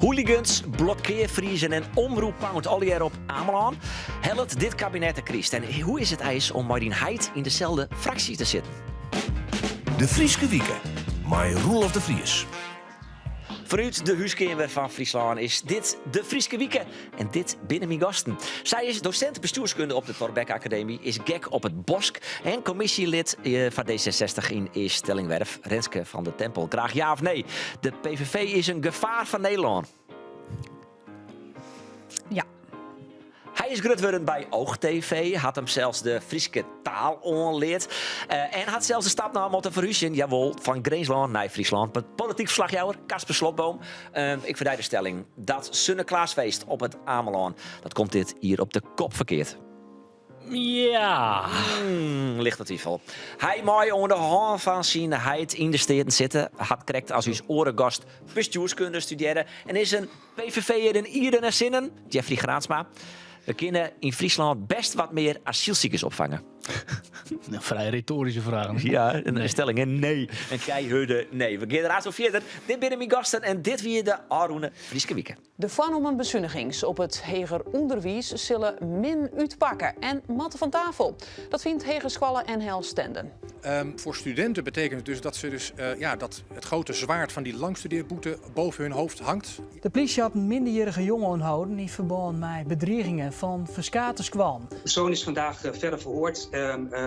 Hooligans, blokkearfriezen en Omroep Pound allegear op Amelân. Hellet dit kabinet de kryst? En hoe is it eins om mei dyn heit yn deselde fraksje te sitten? De Fryske Wike mei Roelof de Vries. Fanút de húskeamer fan Fryslân is dit de Fryske Wike en dit binne myn gasten. Sy is dosint bestjoerskunde op de Thorbecke Akademy, is gek op it bosk en kommisjelid eh, foar D66 yn Eaststellingwerf. Renske van der Tempel, graach ja of nee? De PVV is in gefaar foar Nederlân. Ja. Hy is grut wurden by Oog TV, hat him sels de Fryske taal oanleard eh, en hat sels de stap naam om te ferhúzjen, jawol, fan Grinslân nei Fryslân. Polityk ferslachjouwer Casper Slotboom. Uh, ik ferdij de stelling dat Sunneklaasfeest op it Amelân, dat komt dit jier op de kop ferkeard. Ja. Hmm, lichte twifel. Hy mei oan de hân fan syn heit yn de Steaten sitte, hat krekt as ús oare gast bestjoerskunde studearre en is in PVV'er yn ieren en sinnen, Jeffrey Graansma. We kinne yn Fryslân best wat mear asylsikers opfange. Een vrij retorische vraag. Ja, een stelling, hè? Nee. Een keihurde nee. We gean der aanst oer fierder. Dit binne myn gasten en dit wie de ôfrûne Fryske Wike. De foarnommen besunigings op it heger ûnderwiis sille min útpakke en moatte fan tafel. Dat fynt hegeskoalle NHL Stenden. Voor studenten betekent het dus dat ze dus, ja, dat het grote zwaard van die langstudeerboete boven hun hoofd hangt. De plysje hat in minderjierrige jonge oanholden yn ferbân mei bedrigingen fan ferskate skoallen. De persoon is vandaag verder verhoord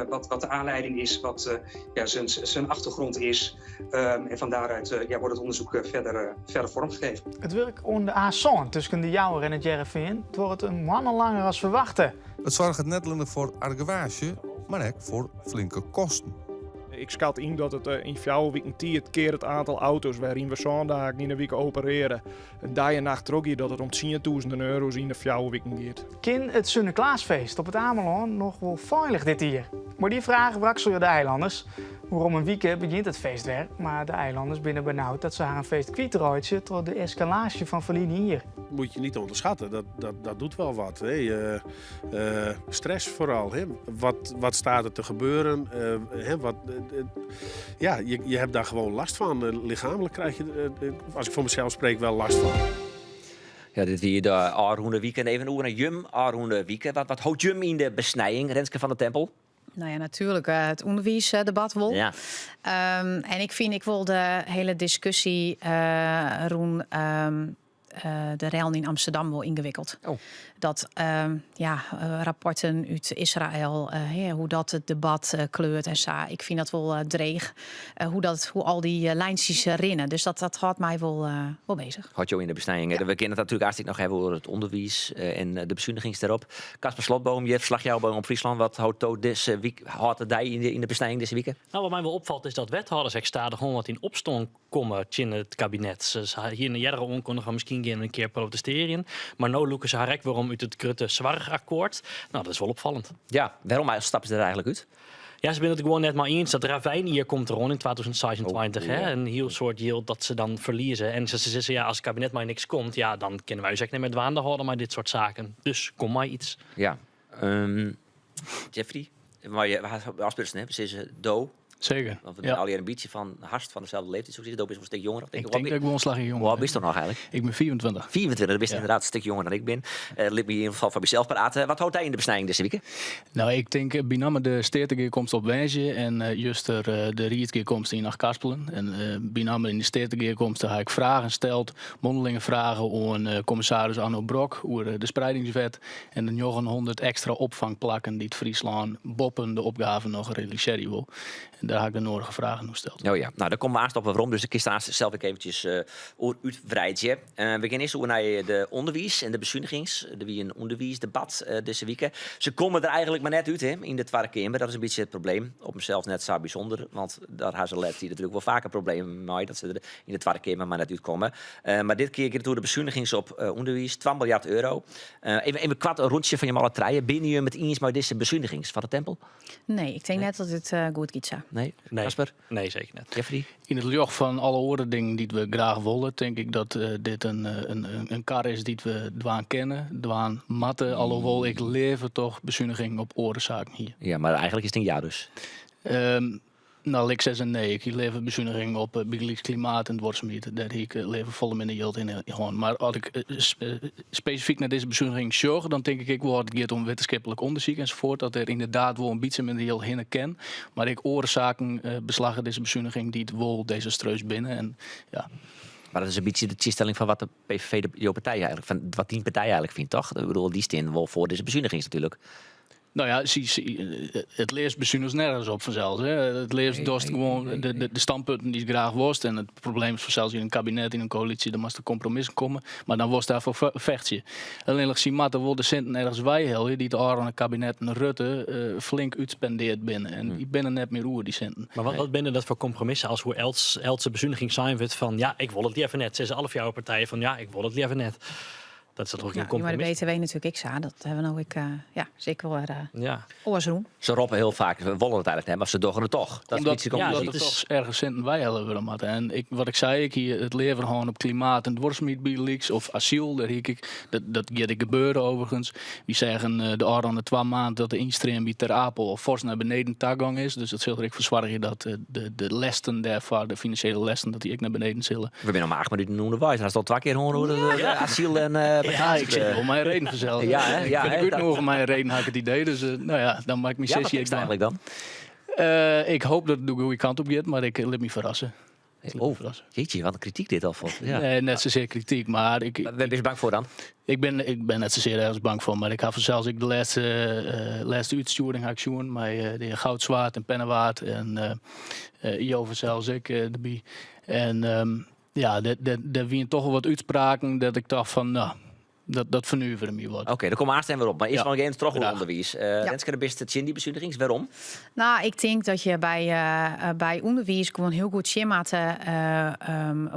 wat wat de aanleiding is, wat ja, zijn, zijn achtergrond is. En van daaruit ja, wordt het onderzoek verder, verder vormgegeven. It wurk oan de A7 tusken De Jouwer en It Hearrenfean duorret in moanne langer as ferwachte. It soarget net allinnich foar argewaasje, mar ek foar flinke kosten. Ik skat yn dat it yn fjouwer wiken tiid kear it oantal auto's wêryn we sân dagen yn 'e wike operearje, dei en nacht trochgiet, dat it om tsientûzenen euro's yn de fjouwer wiken giet. Kin it Sunneklaasfeest op it Amelân noch wol feilich dit jier? Mei dy fraach wrakselje de eilanners. Oer om in wike begjint it feest wer, mar de eilanners binne benaud dat se harren feest kwytreitsje troch de eskalaasje fan ferline jier. Moet je niet onderschatten, dat, dat, dat doet wel wat. Hè. Stress vooral. Hè. Wat, wat staat er te gebeuren? Hè, wat, ja, je, je hebt daar gewoon last van. Lichamelijk krijg je, als ik voor mezelf spreek, wel last van. Ja, dit wie de ôfrûne wike. Even oer nei jim ôfrûne wike. Wat, wat hold jim yn de besnijing, Renske van der Tempel? Nou ja, natuerlik it ûnderwiisdebat wol. Ja. En ik fyn ek wol de hiele diskusje rûn de rellen yn Amsterdam wol yngewikkeld. Oh. Dat ja, rapporten út Israël, hoe dat it debat kleurt en sa. Ik fyn dat wol dreech, hoe, dat, hoe al dy lyntsjes rinne. Dus dat, dat hâldt my wol, wol bezich. Hâldt jo yn de besnijing. Ja. We kinne it natuerlik hartstikke noch hawwe oer it ûnderwiis en de besunigings dêrop. Casper Slotboom, hjir ferslachjouwer by Omrop Fryslân. Wat hâldt do dizze wike, hâldt it dy yn de besnijing dizze wike? Nou, wat my wol opfalt is dat wethâlders ek stadichoan wat yn opstân komme tsjin it kabinet. Se hiene earder al oankundige fan miskien gean we in kear protestearjen. Mar no lûke se har ek werom út it grutte soarchakkoart. Nou, dat is wol opfallend. Ja, wêrom stappe se der eigentlik út? Ja, se binne it der gewoan net mei iens. Dat ravijnjier komt deroan yn 2026. Oh, hè? ja. In hiel soad jild dat se dan ferlieze. En se sizze, ja, as it kabinet mei niks komt, ja, dan kinne wy ús ek net mear dwaande hâlde mei dit soart saken. Dus kom mei iets. Ja. Jeffrey, mei, we ha ôfsprutsen, hè? We sizze do. Zeker. Want we binne allegear in bytsje fan hast fan deselde leeftiid. Soe ik sizze, do bist wol in stik jonger. Ik tink dat ik wol in slachje jonger Hoe âld bist do noch eigentlik? Ik bin 25. 25, dan bist Ja. ynderdaad in stik jonger dan ik bin. Lit my yn ieder gefal foar mysels prate. Wat hâldt dy yn de besnijing dizze wike? Nou, ik tink benammen de steategearkomste op woansdei en juster de riedsgearkomste yn Achtkarspelen. En benammen yn de steategearkomste ha ik fragen steld, mondelinge fragen oan kommissaris Arno Brok oer de spreidingswet en de 900 ekstra opfangplakken dy't Fryslân boppen de opgave noch realisearje wol. En dêr ha ik de nedige fragen oer steld. Oh ja, nou, dêr komme we aanst op werom, dus dêr kinst aanst sels ek eventsjes oer útwreidzje. We gean earst oer nei de ûnderwiis en de besunigings. Der wie in ûnderwiisdebat dizze wike. Se komme der eigentlik mar net út, hè, yn de Twadde Keamer. Dat is in bytsje it probleem. Op himsels net sa bysûnder, want dêr ha se de lêste tiid natuerlik wol faker problemen mei, dat se der yn de Twadde Keamer mar net útkomme. Mar dit kear giet it oer de besunigings op ûnderwiis, 2 miljard euro. Even, even koart in rûntsje fan jim alle trije. Binne jim it iens mei dizze besunigings Van der Tempel? Nee, ik tink net dat it goed giet sa. Nee? Nee. Casper? Nee, zeker net. Jeffrey? Yn it ljocht fan alle oare dingen dy't we graach wolle, tink ik dat dit in kar is dy't we dwaan kinne, dwaan moatte. Alhoewol ik leaver toch besunigingen op oare saken hie. Ja, mar eigentlik is it in ja dus. No, lit ik sizze nee. Ik hie leaver besuniging op eh, bygelyks klimaat en duorsumheid. Dêr hie ik eh, leaver folle minder jild yn hân. Mar as ik eh, spesifyk nei dizze besuniging sjoch, dan tink ik ek wol as it giet om wittenskiplik ûndersyk ensafuort, dat der ynderdaad wol in bytsje minder jild hinne kin. Mar ek oare saken beslagge dizze besuniging dy't wol desastreus binne. En, ja. Mar dat is in bytsje de tsjinstelling fan wat de PVV, de, jo partij eigenlijk, fan wat dyn partij eigenlijk fynt, toch? Ik bedoel, dy stean wol foar dizze besunigings natuerlik. No ja, it leafst besunigst nergens op fansels. Hè. It leafst dochst gewoan de standpunten dy'tst graach wolst. En it probleem is fansels yn in kabinet, yn in koälysje, dan moatst ta kompromissen komme. Mar dan wolst dêrfoar fechtsje. Allinnich sy moatte wol de sinten ergens weihelje dy't de ôfrûne kabinetten Rutte flink útspendeard binne. En dy binne net mear oer, dy sinten. Mar wat binne dat foar kompromissen as oer eltse besuniging sein wurdt fan ja, ik wol it leaver net. Sizze alle fjouwer partijen fan ja, ik wol it leaver net. Dat is toch gjin kompromis? Maar de BTW natuerlik ek sa. Dat hawwe we no ek, ja, seker wol wer ja. oars rûn. Se roppe hiel faak, we wolle it eigenlik net, mar se dogge it toch. Dat is omdat der toch ergens sinten weihelle wurde moatte. En ik, wat ik sei, ik hie it leaver hân op klimaat en duorsumheid bygelyks, of asyl, dêr hie ik, dat giet ek gebeuren overigens. Wy seagen de ôfrûne twa maand dat de ynstream by Ter Apel al fors nei beneden ta gong is. Dus dat sil der ek foar soargje dat de lêsten dêrfoar, de finansjele lêsten, dat dy ek nei beneden sille. We binne noch mar 8 minuten ûnderweis. Hast al twa kear hân oer de asyl en Ja, ik sit wol mei in reden fansels. Ja, hè? Ja, ik bin hè, ek útnûge mei in reden, ha ik it idee. Dus no ja, dan moat ik myn Ja, wat sissy ek tinkst eigenlik dan? Ik hoop dat it de goede kant op giet, mar ik lit my ferrasse. Oh, jeetje, wat in krityk dit al. Ja. Nee, net sasear krityk, mar ik... Wêr bist bang foar dan? Ik bin net sasear ergens bang foar, mar ik ha fansels ek de lêste útstjoering ha ik sjoen mei de hear Goudzwaard en Pennewaard en jo fansels ek derby. En ja, dêr wiene toch wol wat útspraken dat ik tocht fan, no, dat fernuvere my wat. Oké, dêr komme we aanst wer op. Mar earst noch even troch oer Graach. ûnderwiis. Renske, do bist tsjin dy besunigings. Wêrom? No, ik tink dat je by ûnderwiis gewoan hiel goed sjen moatte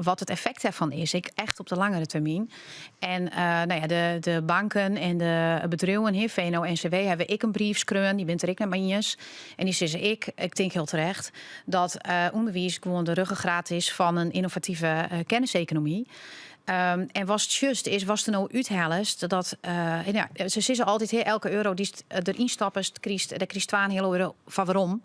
wat it effekt dêrfan is. Ek echt op de langere termyn. En no ja, de banken en de bedriuwen, hè, VNO-NCW, hawwe ek in brief skreaun. Dy binne it der ek net mei iens. En dy sizze ek, ik tink hiel terecht, dat ûnderwiis gewoan de ruggengraat is fan in ynnovative kennisekonomy. En watst sjochst is, watst der no úthellest, dat, ja, se sizze altyd, hè, elke euro dy'tst deryn stoppest, krijst, dêr krijst twaenheale euro foar werom,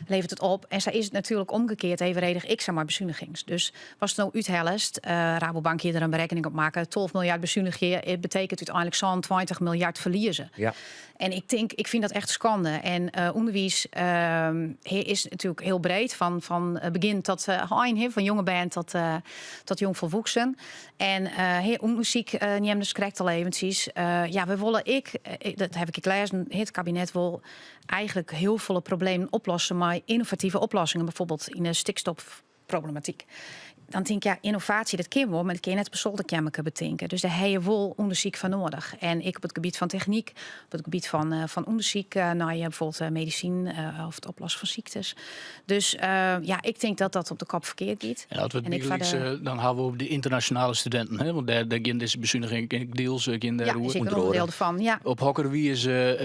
leveret it op. En sa is it natuerlik omgekeard evenredich ek sa mei besunigings. Dus watst der no úthellest, Rabobank hie der in berekkening op makke, 12 miljard besunigje, it betekent úteinlik 27 miljard ferlieze. En ik tink, ik fyn dat echt skande. En ûnderwiis is natuerlik hiel breed, fan begjin tot ein, hè, fan jonge bern tot jongfolwoeksen. En hè, ûndersyk neamdest krekt al eventsjes. Ja, we wolle ek, dat haw ik ek lêzen, it kabinet wol eigenlik hiel folle problemen oplosse mei ynnovative oplossingen, byfoarbyld yn de stikstofproblematyk. Dan tink ik, ja, ynnovaasje, dat kin wol, mar dat kin je net op in solderkeammerke betinke. Dus dêr ha je wol ûndersyk foar noadich. En ek op it gebiet fan technyk, op it gebiet fan ûndersyk nei byfoarbyld medisinen of it oplossen fan syktes. Dus ja, ik tink dat dat op de kop ferkeard giet. En as we it En ik foar bygelyks, de dan hawwe we oer de ynternasjonale studinten, hè? Want dêr gean dizze besuniging ek diels gean Ja, dêroer. is ek in ûnderdiel derfan, ja. Op hokker wize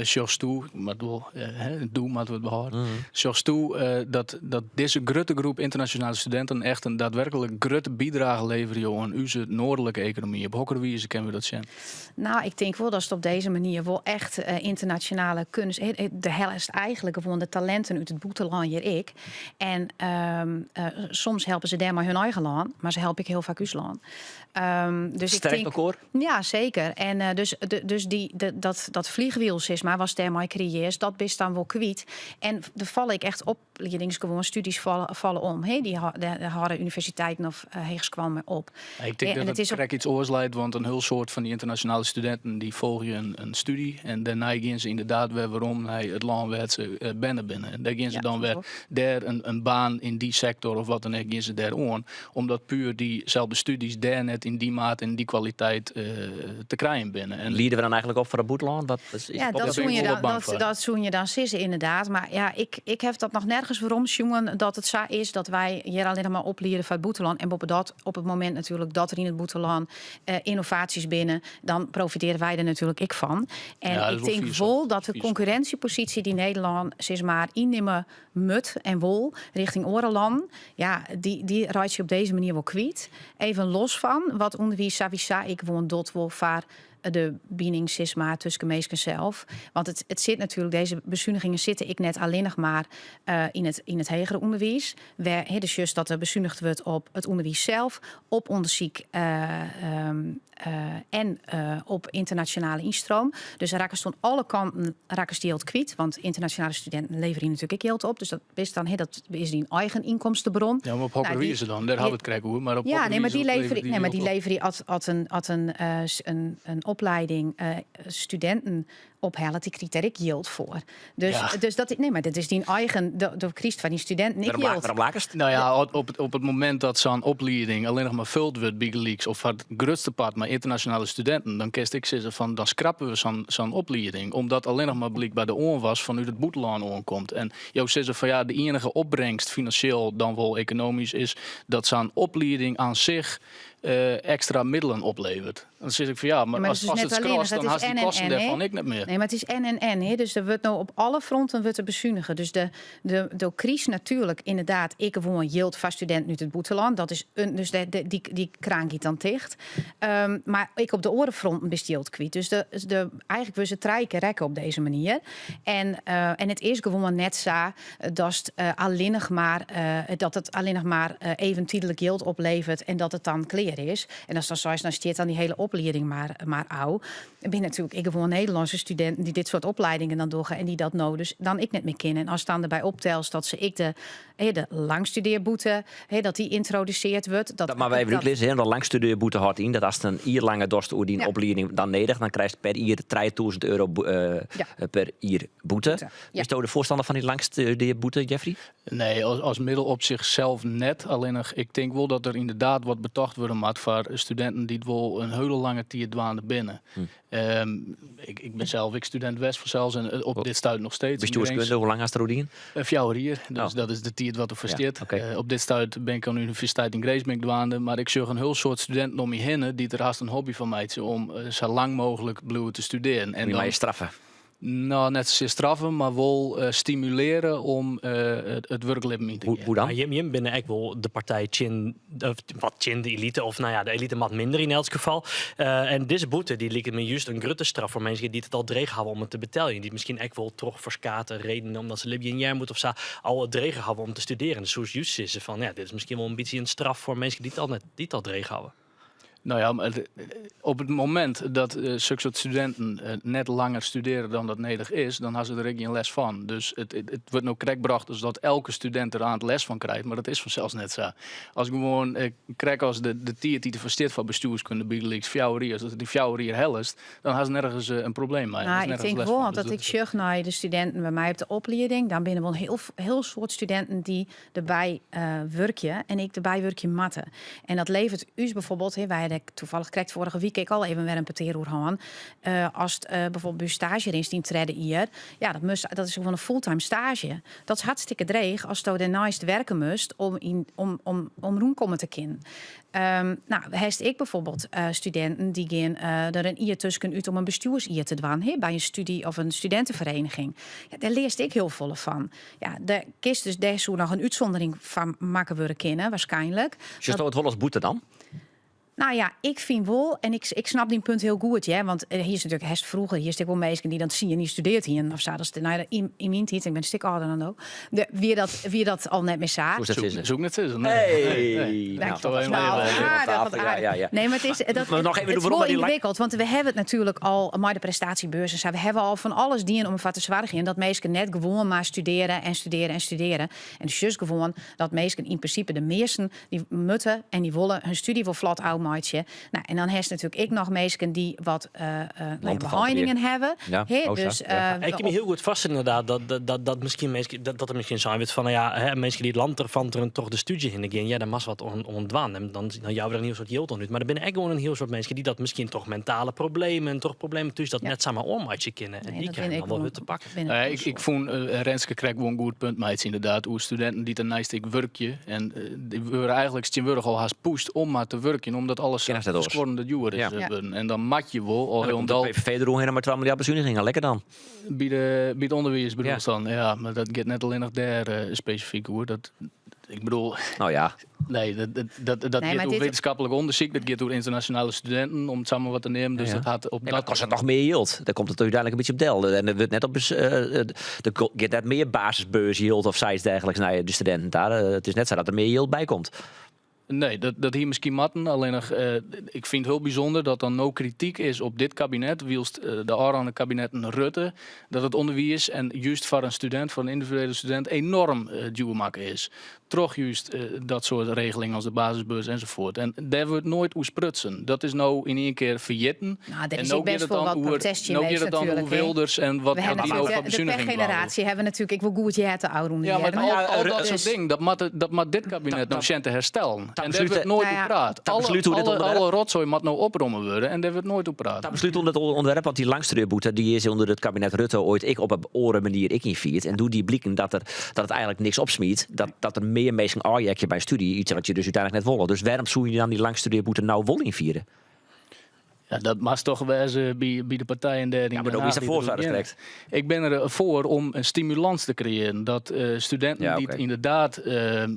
sjochsto, mar wol, hè, doe moatte we it behâlde. Sjochsto dat dizze grutte groep ynternasjonale studinten echt in daadwerklik grutte bydrage leverje oan ús noardlike ekonomy? Op hokker wize kinne we dat sjen? No, ik tink wol datst op dizze manier wol echt ynternasjonale kunst. Do hellest eigenlik gewoan de talinten út it bûtenlân hjir ek. En soms helpe se dêrmei hun eigen lân, mar se helpe ek hiel faak ús lân. Dus ik Sterkt tink, elkoar? Ja, seker. En dus, dus dy, de, dat, dat fliechwiel, sis mar, watst dêrmei kreëarrest, dat bist dan wol kwyt. En der falle ek echt opliedings, gewoan studies falle om. Hè? Dy dêr hâlde universiteiten of hegeskoallen mei op. Ja, ik tink En dat it it is op krekt iets oars leit, want in hiel soad fan dy ynternasjonale studinten dy folgje in studie en dêrnei gean se ynderdaad wer werom nei it lân wêr't se berne binne. En dêr gean se Ja, dan soms wer wol. dêr in baan yn dy sektor of wat dan ek, gean se dêr oan. Omdat puer dyselde studies dêr net yn dy mate en dy kwaliteit te krijen binne. En Liede we dan eigenlik op foar it bûtenlân? Wat is Ja, het dat Dêr bin ik soene je wol dan, wat bang dat, foar. dat soene je dan sizze, ynderdaad. Mar ja, ik haw dat noch nergens werom sjoen dat it sa is dat wy hjir allinnich mar opliede foar it bûtenlân. En boppedat, op it momint natuerlik dat der yn it bûtenlân ynnovaasjes binne, dan profitearje wy der natuerlik ek fan. En Ja, dat ik is wol tink fier wol socht. dat de Fier socht. konkurrinsjeposysje dy't Nederlân sis mar ynnimme moat en wol rjochting oare lannen, ja, dy reitsje je op dizze manier wol kwyt. Even los fan wat ûnderwiis sawiesa ek gewoan docht wol foar de bining sis mar tusken minsken sels. Want it sit natuerlik, dizze besunigingen sitte ek net allinnich mar yn it hegere ûnderwiis. Wêr, hè, dus just dat der besunigd wurdt op it ûnderwiis sels, op ûndersyk en op ynternasjonale ynstroom. Dus rakkest oan alle kanten rakkest jild kwyt, want ynternasjonale studinten leverje natuerlik ek jild op. Dus dat is dan, hè, dat is dyn eigen ynkomstebron. Ja, mar op hokker Nou, wize dan? Dêr hawwe we it krekt oer. Mar op Ja, hokker nee, mar dy wize leverje, leveret nee, mar dy jild op? leverje as in oplieding studinten ophellet, dy kriget dêr ek jild foar. Dus, dus dat, nee, mar dat is dyn eigen, do krigest foar dyn studinten ek jild. Wêrom lakest? No ja, op it momint dat sa'n oplieding allinnich mar fuld wurdt, bygelyks, of foar it grutste part mei ynternasjonale studinten, dan kinst ek sizze fan dan skrappe we sa'n oplieding, omdat allinnich mar blykber de oanwas fanút it bûtenlân oankomt. En jo sizze fan ja, de ienige opbringst finansjeel dan wol ekonomysk is dat sa'n oplieding an sich ekstra middelen opleveret. Dan sis ik fan ja, mar Ja, mar as it is as net it skrast, allinnich, dan it is hast dy en en kosten en, hè? dêrfan ek net mear. Nee, mar it is en en en, hè? Dus der wurdt no op alle fronten wurdt der besunige. Dus do krigest natuerlik ynderdaad ek gewoan jild foar studinten út it bûtenlân. Dat is in, dus de, de, dy, dy kraan giet dan ticht. Mar ek op de oare fronten bist jild kwyt. Dus eigentlik wurde se trije kear rekke op dizze manier. En it is gewoan net sa datst allinnich mar, dat it allinnich mar even tydlik jild opleveret en dat it dan klear is. En ast dan seist, dan stiet dan dy hiele oplieding mar ôf. Der binne natuerlik ek gewoan Nederlânske studinten dy't dit soart opliedingen dan dogge en dy't dat no dus dan ek net mear kinne. En ast dan derby optelst dat se ek de langstudearboete, dat dy yntrodusearre wurdt. Dat moatte we even útlizze, hè, want de langstudearboete hâldt yn dat ast in jier langer dochst oer dyn oplieding dan nedich, dan krijst per jier 3000 euro per jier boete. Bisto de foarstanner fan dy langstudearboete, Jeffrey? Nee, as middel op sichsels net. Allinnich, ik tink wol dat der ynderdaad wat betocht wurde moat foar studinten dy't wol in hiele lange tiid dwaande binne. Ik bin sels ek studint west fansels en op dit stuit noch steeds. Bestjoerskunde, hoe lang hast der oer dien? 4 jier, dus dat is de tiid wat der foar stiet. Op dit stuit bin ik oan de universiteit yn Grins bin ik dwaande, mar ik sjoch in hiel soad studinten om my hinne dy't der hast in hobby fan meitsje om sa lang mooglik bliuwe te studearjen. En dan straffe? No, net sasear straffe, mar wol stimulearje om it wurklibben yn te gean. Hoe dan? Jim binne ek wol de partij tsjin, wat tsjin de elite, of no ja, de elite moat minder yn elts gefal. En dizze boete dy liket my just in grutte straf foar minsken dy't it al dreech hawwe om it te beteljen. Dy't miskien ek wol troch ferskate redenen, omdat se libje yn earmoed of sa, al it dreger hawwe om te studearjen. Dus soest just sizze fan, ja, dit is miskien wol in bytsje in straf foar minsken dy't it al net, dy't it al dreech hawwe. No ja, mar op it momint dat sokke soart studinten net langer studearje dan dat nedich is, dan ha se der ek gjin lêst fan. Dus it wurdt no krekt brocht as dat elke studint der oan lêst fan krijt, mar dat is fansels net sa. As gewoan, krekt as de tiid dy't derfoar stiet foar bestjoerskunde bygelyks, 4 jier, as dy 4 jier hellest, dan hast nergens in probleem mei. No, ik tink wol, want as ik sjoch nei de studinten by my op de oplieding, dan binne der wol in hiel soad studinten dy't derby wurkje en ek derby wurkje moatte. En dat leveret ús bijvoorbeeld, hè, wy hadden toevallig krekt foarige wike ek al even wer in petear oer hân. Ast bijvoorbeeld by staazje rinst yn it tredde jier, ja, dat moast, dat is gewoan in fulltime staazje. Dat is hartstikke dreech asto dêrneist werke moast om rûnkomme te kinnen. No, hast ek bijvoorbeeld studinten dy gean der in jier tusken út om in bestjoersjier te dwaan, hè, by in studie of in studintefereniging. Ja, dêr learst ek hiel folle fan. Ja, dêr kinst dus, dêr soe noch in útsûndering foar makke wurde kinne, waarskynlik. Sjochsto it wol as boete dan? No ja, ik fyn wol, en ik snap dyn punt hiel goed, hear, want hier is natuerlik hast froeger, hier is ek wol minsken dy't dan tsien jier studearre hienen of sa. Dat is, no, yn myn tiid, ik bin in stik âlder dan do, de, wie dat al net mear sa. Soest net sizze. Soe ik net sizze, nee. Hey. Nee. Nou, Toch even Nou, even aardich, tafel, wat ja, aardich. ja, ja. Nee, mar it is, dat, Maar noch even it is werom wol nei dy lang- yngewikkeld, want we hawwe it natuerlik al mei de prestatiebeurs en sa, we hawwe al fan alles dien om derfoar te soargjen dat minsken net gewoan mar studearje en studearje en studearje. En dus just gewoan dat minsken yn prinsipe de measten dy moatte en dy wolle hun studie wol flot ôfmeitsje. No, en dan hast natuerlik ek noch minsken dy't wat no ja, beheiningen hawwe. Ja, Hè, oh, sa, dus, ja. Ik kin my hiel goed foarstelle ynderdaad dat miskien minsken, dat der miskien sein wurdt fan, no ja, hè, minsken dy't lanterfanterend troch de stúdzje hinne gean, ja, dêr moatst wat oan dwaan. En dan jouwe we der in hiel soad jild oan út. Mar der binne ek gewoan in hiel soad minsken dy't dat miskien troch mentale problemen, troch problemen thús dat net samar oanmeitsje kinne. En Nee, dy dat krije bin dan ik wol wol hurd te pakken. bin Nou ja, ik ik fûn Renske krekt wol in goed punt meitsjen ynderdaad oer studinten dy't derneist ek wurkje. En dy wurde eigentlik tsjintwurdich al hast pusht om mar te wurkjen, omdat alles Kin hast net oars. ferskuorrende djoer is wurden. En dan moat je wol al En dan komt de hielendal PVV deroerhinne mei 2 miljard besunigingen. Lekker dan. By it ûnderwiis bedoelst dan? Ja, mar dat giet net allinnich dêr spesifyk oer. Dat. Ik bedoel. Nou ja. Nee, dat Nee, giet mar oer dit- wittenskiplik ûndersyk, dat giet oer ynternasjonale studinten, om it sa mar wat te neamen. Dus dat hat op Nee, mar dat kostet noch mear jild. Dêr komt it úteinlik in bytsje op del. En der wurdt net op der giet net mear basisbeursjild of sayts dergelijks nei de studinten ta. It is net sa dat der mear jild by komt. Nee, dat hie miskien moatten. Allinnich, ik fyn it hiel bysûnder dat dan no krityk is op dit kabinet, wylst de ôfrûne kabinetten Rutte, dat it ûnderwiis en just foar in studint, foar in yndividuele studint, enoarm djoer makke is. Troch just dat soart regelingen as de basisbeurs enzovoort. En dêr wurdt noait oer sprutsen. Dat is no yn ien kear ferjitten. Nou, der En is no ek giet best it wol dan wat oer, protest tsjin no giet west it dan oer natuerlik, hè. Wilders en wat We wat hawwe dy no natuerlik foar de besuniging dwaan wol. pechgeneraasje hawwe we natuerlik ek wol goed heard de ôfrûne Ja, mar jierren. al dat Dus- soart dingen, dat moat dit kabinet no sjen te herstellen. En dêr wurdt noait Nou oer ja. praat. Ta beslút oer dit ûnderwerp. Alle rotsoai moat no opromme wurde en dêr wurdt noait oer praat. Ta beslút oer dit ûnderwerp, want dy langstudearboete dy is ûnder it kabinet Rutte oait ek op in oare manier ek ynfierd. En doe die bliken dat it eigentlik niks opsmiet, dat der mear minsken ôfheakje by stúdzje, yts wat je dus úteinlik net wolle. Dus wêrom soene je dan dy langstudearboete no wol ynfiere? Ja, dat moat toch wêze by de partijen dêr yn Ja, mar Den do bist Haag derfoar, dy't sa der krekt. Ik bin der foar om in stimulans te kreëaren. Dat studinten dy't ynderdaad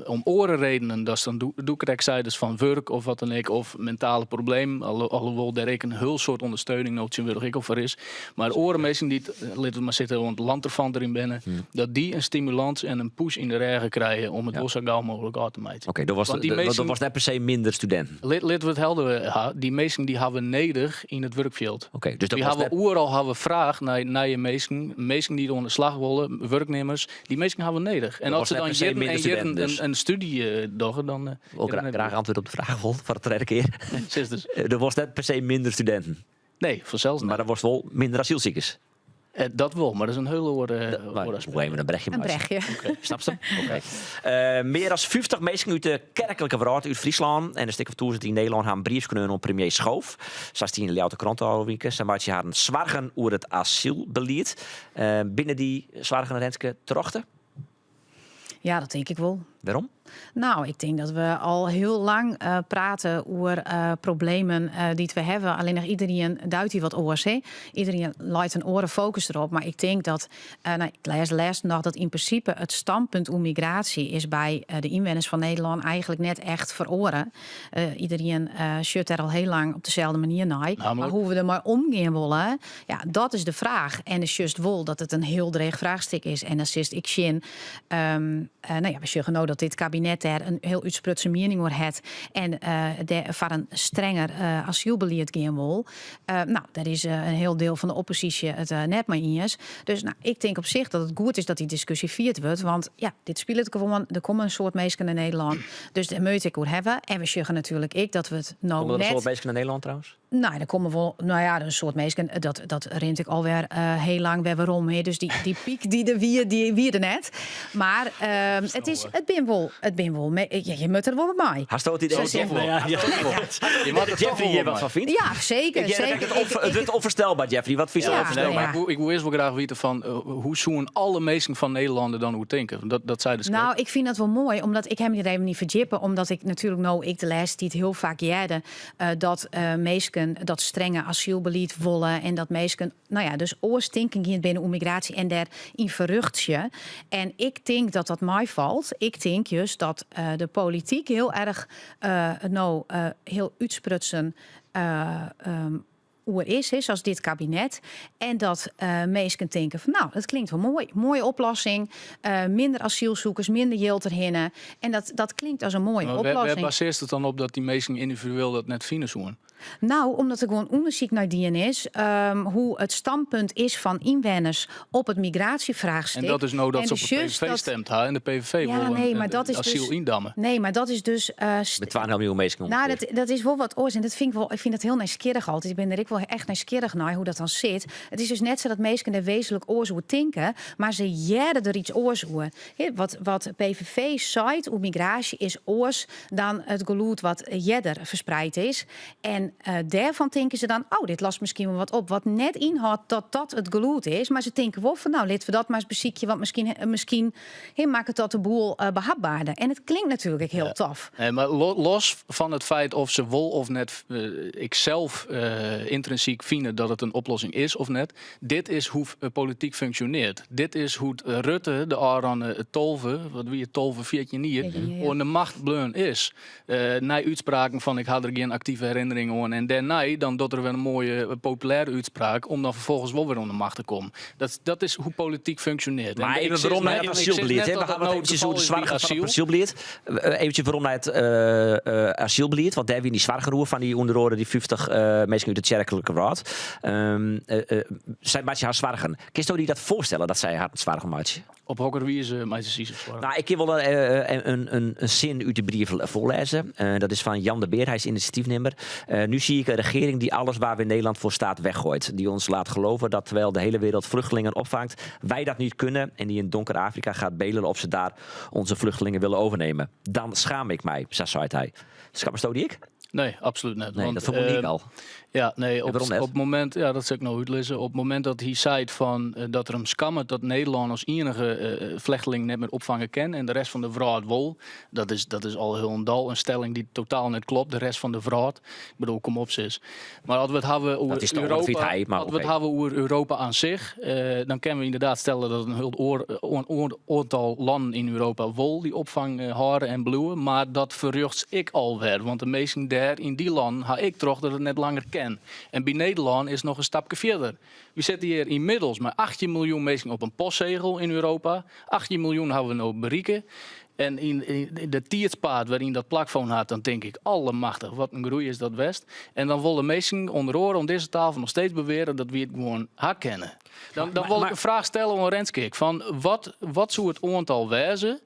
om oare redenen, dat dan doe krekt seidest fan wurk of wat dan ek, of mentale problemen, alhoewol dêr ek in hiel soad ûndersteuning no tsjintwurdich ek al foar is. Mar oare minsken dy't, litte we mar sizze, oan it lanterfanterjen binne, dat dy in stimulans en in push yn de rêge krije om it wol sa gau mooglik ôf te meitsjen. Oké, dat was, Want dy dat minsken was net per se minder studinten. Litte we it helder ha, dy minsken dy hawwe we nedich yn it wurkfjild. Oké, dus dat Wy was hawwe net oeral hawwe fraach nei nije minsken, minsken dy't oan de slach wolle, wurknimmers, dy minsken hawwe we nedich. En Dat as was se net dan per se jierren minder en jierren studinten, dus. in stúdzje dogge, dan Wol ja, dan graach antwurd op de fraach wol, foar de tredde kear. Sis dus. Der was net per se minder studinten. Nee, fansels net. Mar der was wol minder asylsikers. Dat wol, mar dat is in hiel Maar oar aspekt. Hoe even in brechje In meitsje. brechje. Oké, snapst him? Oké. Mear as 50 minsken út de kerklike wrâld út Fryslân en in stik of 1000 yn Nederlân ha in brief skreaun oan premier Schoof. Sa stie yn de Ljouwerter Krante ôfrûne wike. Sy meitsje harren soargen oer it asylbelied. Binne dy soargen, Renske, terjochte? Ja, dat tink ik wol. Wêrom? Nou, ik tink dat we al hiel lang prate oer problemen dy't we hawwe. Allinnich iderien duidt dy wat oars. Hè? Iderien leit in oare fokus derop. Mar ik tink dat, nou, ik lês lêsten noch dat yn prinsipe it standpunt oer migraasje is by de ynwenners fan Nederlân eigentlik net echt feroare. Iderien sjocht dêr al hiel lang op deselde manier nei. Mar hoe't we dermei omgean wolle, ja, dat is de fraach. En it sjochst wol dat it in hiel dreech fraachstik is. En dan sitst ek sjen, nou ja, we sjogge no dat dit kabinet dêr in hiel útsprutsen miening oer hat en dêr foar in strenger asylbelied gean wol. Nou, dêr is in hiel diel fan de opposysje it net mei iens. Dus nou, ik tink op sich dat it goed is dat dy diskusje fierd wurdt. Want ja, dit spilet gewoan. Der komme in soad minsken nei Nederlân. Dus dêr moat ek oer hawwe. En we sjogge natuerlik ek dat we it no Komme der in net soad minsken nei Nederlân trouwens? Nou, der komme wol, nou ja, in soad minsken. Dat rint ek alwer hiel lang wer werom. Hè. Dus dy pyk dy't der wie, dy wie der net. Mar it is, it bin wol, it bin wol, me-, ja, je moatte der wol wat mei. Hasto it idee Zo dat simpel. Jeffrey, Ja, ja. Je moat Jeffrey hjir wat fan fynt? Ja, zeker, Ik hear zeker. het het wurdt ûnfoarstelber, Jeffrey. Wat fynst Ja. ûnfoarstelber? Nee, maar ik woe earst wol graach witte fan hoe soene alle minsken fan Nederlân der dan oer tinke? Want dat sei de skript. Nou, ik fyn dat wol moai, omdat ik ha my der even yn ferdjippe, omdat ik natuerlik no ek de lêste tiid hiel faak hearde dat minsken dat strenge asylbelied wolle en dat minsken, nou ja, dus oars tinken gean binne oer migraasje en dêr yn ferruchtsje. En ik tink dat dat meifalt. Ik tink just dat de polityk hiel erch no hiel útsprutsen oer is, hè, sa as dit kabinet. En dat minsken tinke fan, nou, dat klinkt wol moai. Moaie oplossing. Minder asylsoekers, minder jild derhinne. En dat klinkt as in moaie Mar wêr oplossing. basearrest it dan op dat dy minsken yndividueel dat net fine soene? Nou, omdat der gewoan ûndersyk nei dien is, hoe't it standpunt is fan ynwenners op it migraasjefraachstik. En dat is no dat En se op de dus PVV dat stimd ha en de PVV Ja, wol nee, in mar dat is asyl dus yndamme. Nee, mar dat is dus, Met 12,5 miljoen minsken Nou, ûngefear. dat is wol wat oars. En dat fyn ik wol, ik fyn dat hiel nijsgjirrich altyd. Ik bin der ek wol echt nijsgjirrich nei hoe't dat dan sit. It is dus net sa dat minsken der wêzentlik oars oer tinke, mar se hearre der yts oars oer. Hè, wat de PVV seit oer migraasje is oars dan it gelûd wat earder ferspraat is. En dêrfan tinke se dan, oh, dit lost miskien wol wat op. Wat net ynhâldt dat dat it gelûd is. Mar se tinke wol fan, nou, litte we dat mar ris besykje, want miskien, hè, makket dat de boel behapberder. En it klinkt natuerlik ek hiel tof. Nee, mar los fan it feit oft se wol of net, ik sels yntrinsyk fine dat it in oplossing is of net. Dit is hoe polityk funksjonearret. Dit is hoe't Rutte de ôfrûne 12, wat wie it, 12, 14 jier oan de macht bleaun is. Nei útspraken fan ik ha der gjin aktive herinnering oan en dêrnei dan docht er wer in moaie populêre útspraak om dan ferfolgens wol wer oan de macht te kommen. Dat, dat is hoe polityk funksjonearret. Mar even werom nei it asylbelied. We hawwe it eventsjes oer de soargen fan it asylbelied. Eventsjes werom nei it asylbelied, want dêr wiene dy soargen oer fan dy ûnder oare dy 50 minsken út de tsjerklike wrâld. Sy meitsje har soargen. Kinsto dy dat foarstelle dat sy har soargen meitsje? Op hokker wize meitsje sy sich soargen? Nou, ik kin wol in sin út de brief foarlêze. Dat is fan Jan de Beer, hy is inisjatyfnimmer. Nu zie ik een regering die alles waar we in Nederland voor staat weggooit. Die ons laat geloven dat terwijl de hele wereld vluchtelingen opvangt, wij dat niet kunnen. En die in donker Afrika gaat bedelen of ze daar onze vluchtelingen willen overnemen. Dan schaam ik mij, sa seit hy. Snapsto dy ek? Nee, absolút net. Nee, Want, dat fûn ik al. Ja, nee, En wêrom net? op it momint, ja, dat sil ik no útlizze. Op it momint dat hy seit fan, dat er him skammet dat Nederlân as ienige flechtelingen net mear opfange kin en de rest fan de wrâld wol, dat is al hielendal in stelling dy't totaal net klopt. De rest fan de wrâld, ik bedoel, kom op sis. Mar as we it hawwe oer Dat is toch Europa, wat hy, mar as we it oké. hawwe oer Europa oan sich, dan kinne we ynderdaad stelle dat in hiel oar oantal lannen yn Europa wol dy opfang hâlde en bliuwe, mar dat ferrjochts ek alwer, want de minsken dêr yn dy lannen ha ek troch dat it net langer kin. En by Nederlân is noch in stapke fierder. Wy sitte hjir ynmiddels mei 18 miljoen minsken op in postsegel yn Europa. 18 miljoen hawwe we no berikke. En yn de tiidspaad wêryn dat plakfûn hat, dan tink ik, allemachtich, wat in groei is dat west. En dan wolle minsken, ûnder oare oan dizze tafel, noch steeds beweare dat wy it gewoan ha kinne. Dan wol ik in fraach stelle oan Renske ek, fan wat, wat soe it oantal wêze,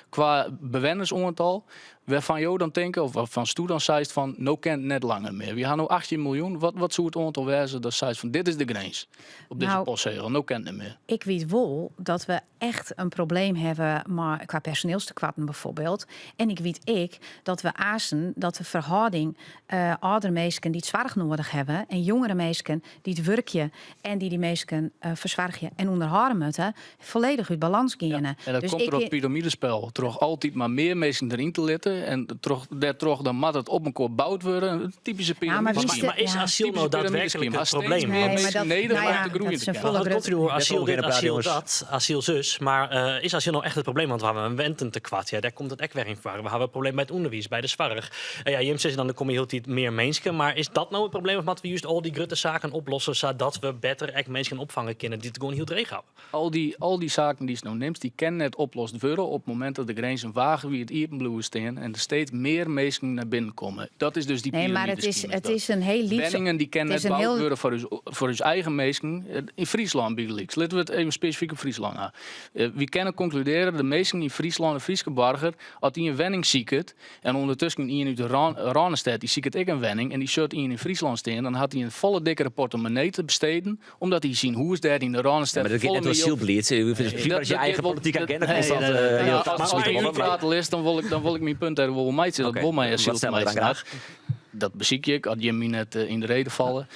kwa bewennersoantal, wêrfan jo dan tinke, of wêrfansto dan seist fan, no kin it net langer mear. Wy ha no 18 miljoen, wat, wat soe it oantal wêze dat seist fan, dit is de grins op dizze Nou, postsegel, no kin it net mear. Ik wit wol dat we echt in probleem hawwe mei kwa personeelstekoarten bijvoorbeeld. En ik wit ek dat we aansen dat de ferhâlding âldere minsken dy't soarch noadich hawwe en jongere minsken dy't wurkje en dy't dy minsken fersoargje en ûnderhâlde moatte, folledich út balâns geane. En dat Dus komt ik troch it piramidespel. Troch altyd mar mear minsken deryn te litten en troch, dêrtroch dan moat it op elkoar boud wurde. Een typyske Ja, maar piramideskema. wie Maar is Ja. asiel nou Typyske daadwerkelijk piramideskema. het Steeds probleem? mear Nee, maar minsken dat- nedich nou om ja, te groeien dat is te een kinnen. volle Het komt nu asiel Net dit, asiel jongens. dat, asiel zus. Maar is asiel nou echt het probleem? Want we hebben een wententekwart. Ja, daar komt het ek wer yn foar. We hawwe in probleem by it ûnderwiis, by de soarch. Ja, jim sizze dan, der komme hieltyd mear minsken. Mar is dat no it probleem? Of moatte we just al dy grutte saken oplosse, sadat we better ek minsken opfange kinne dy't it gewoan hiel dreech hawwe? Al dy saken dy'tst no nimst, dy kinne net oplost wurde op it momint dat de grinzen wagenwiid iepen bliuwe stean en der steeds mear minsken nei binnen komme. Dat is dus dy Nee, mar it is, piramideskema. it is in hiel lyts. Wenningen dy kinne it is net in boud hiel- wurde foar ús eigen minsken. Yn Fryslân bygelyks. Litte we it even spesifyk op Fryslân ha. Wy kinne konkludearje, de minsken yn Fryslân, de Fryske boarger, as dy in wenning siket en ûndertusken ien út de Rânestêd dy siket ek in wenning en dy sjocht ien yn Fryslân stean, dan hat hy in folle dikkere portemonnee te besteden, omdat hy syn hûs dêr yn de Rânestêd Ja, mar dat giet folle net oer mear asylbelied. Prima as je eigen politieke agenda constant As ik útprate list, dan wol ik myn punt dêr wol meitsje. Dat Oké, wol mei wat asyl te stelle we dan meitsjen graach? hat. Dat besykje ik, as jim my net yn de rede falle.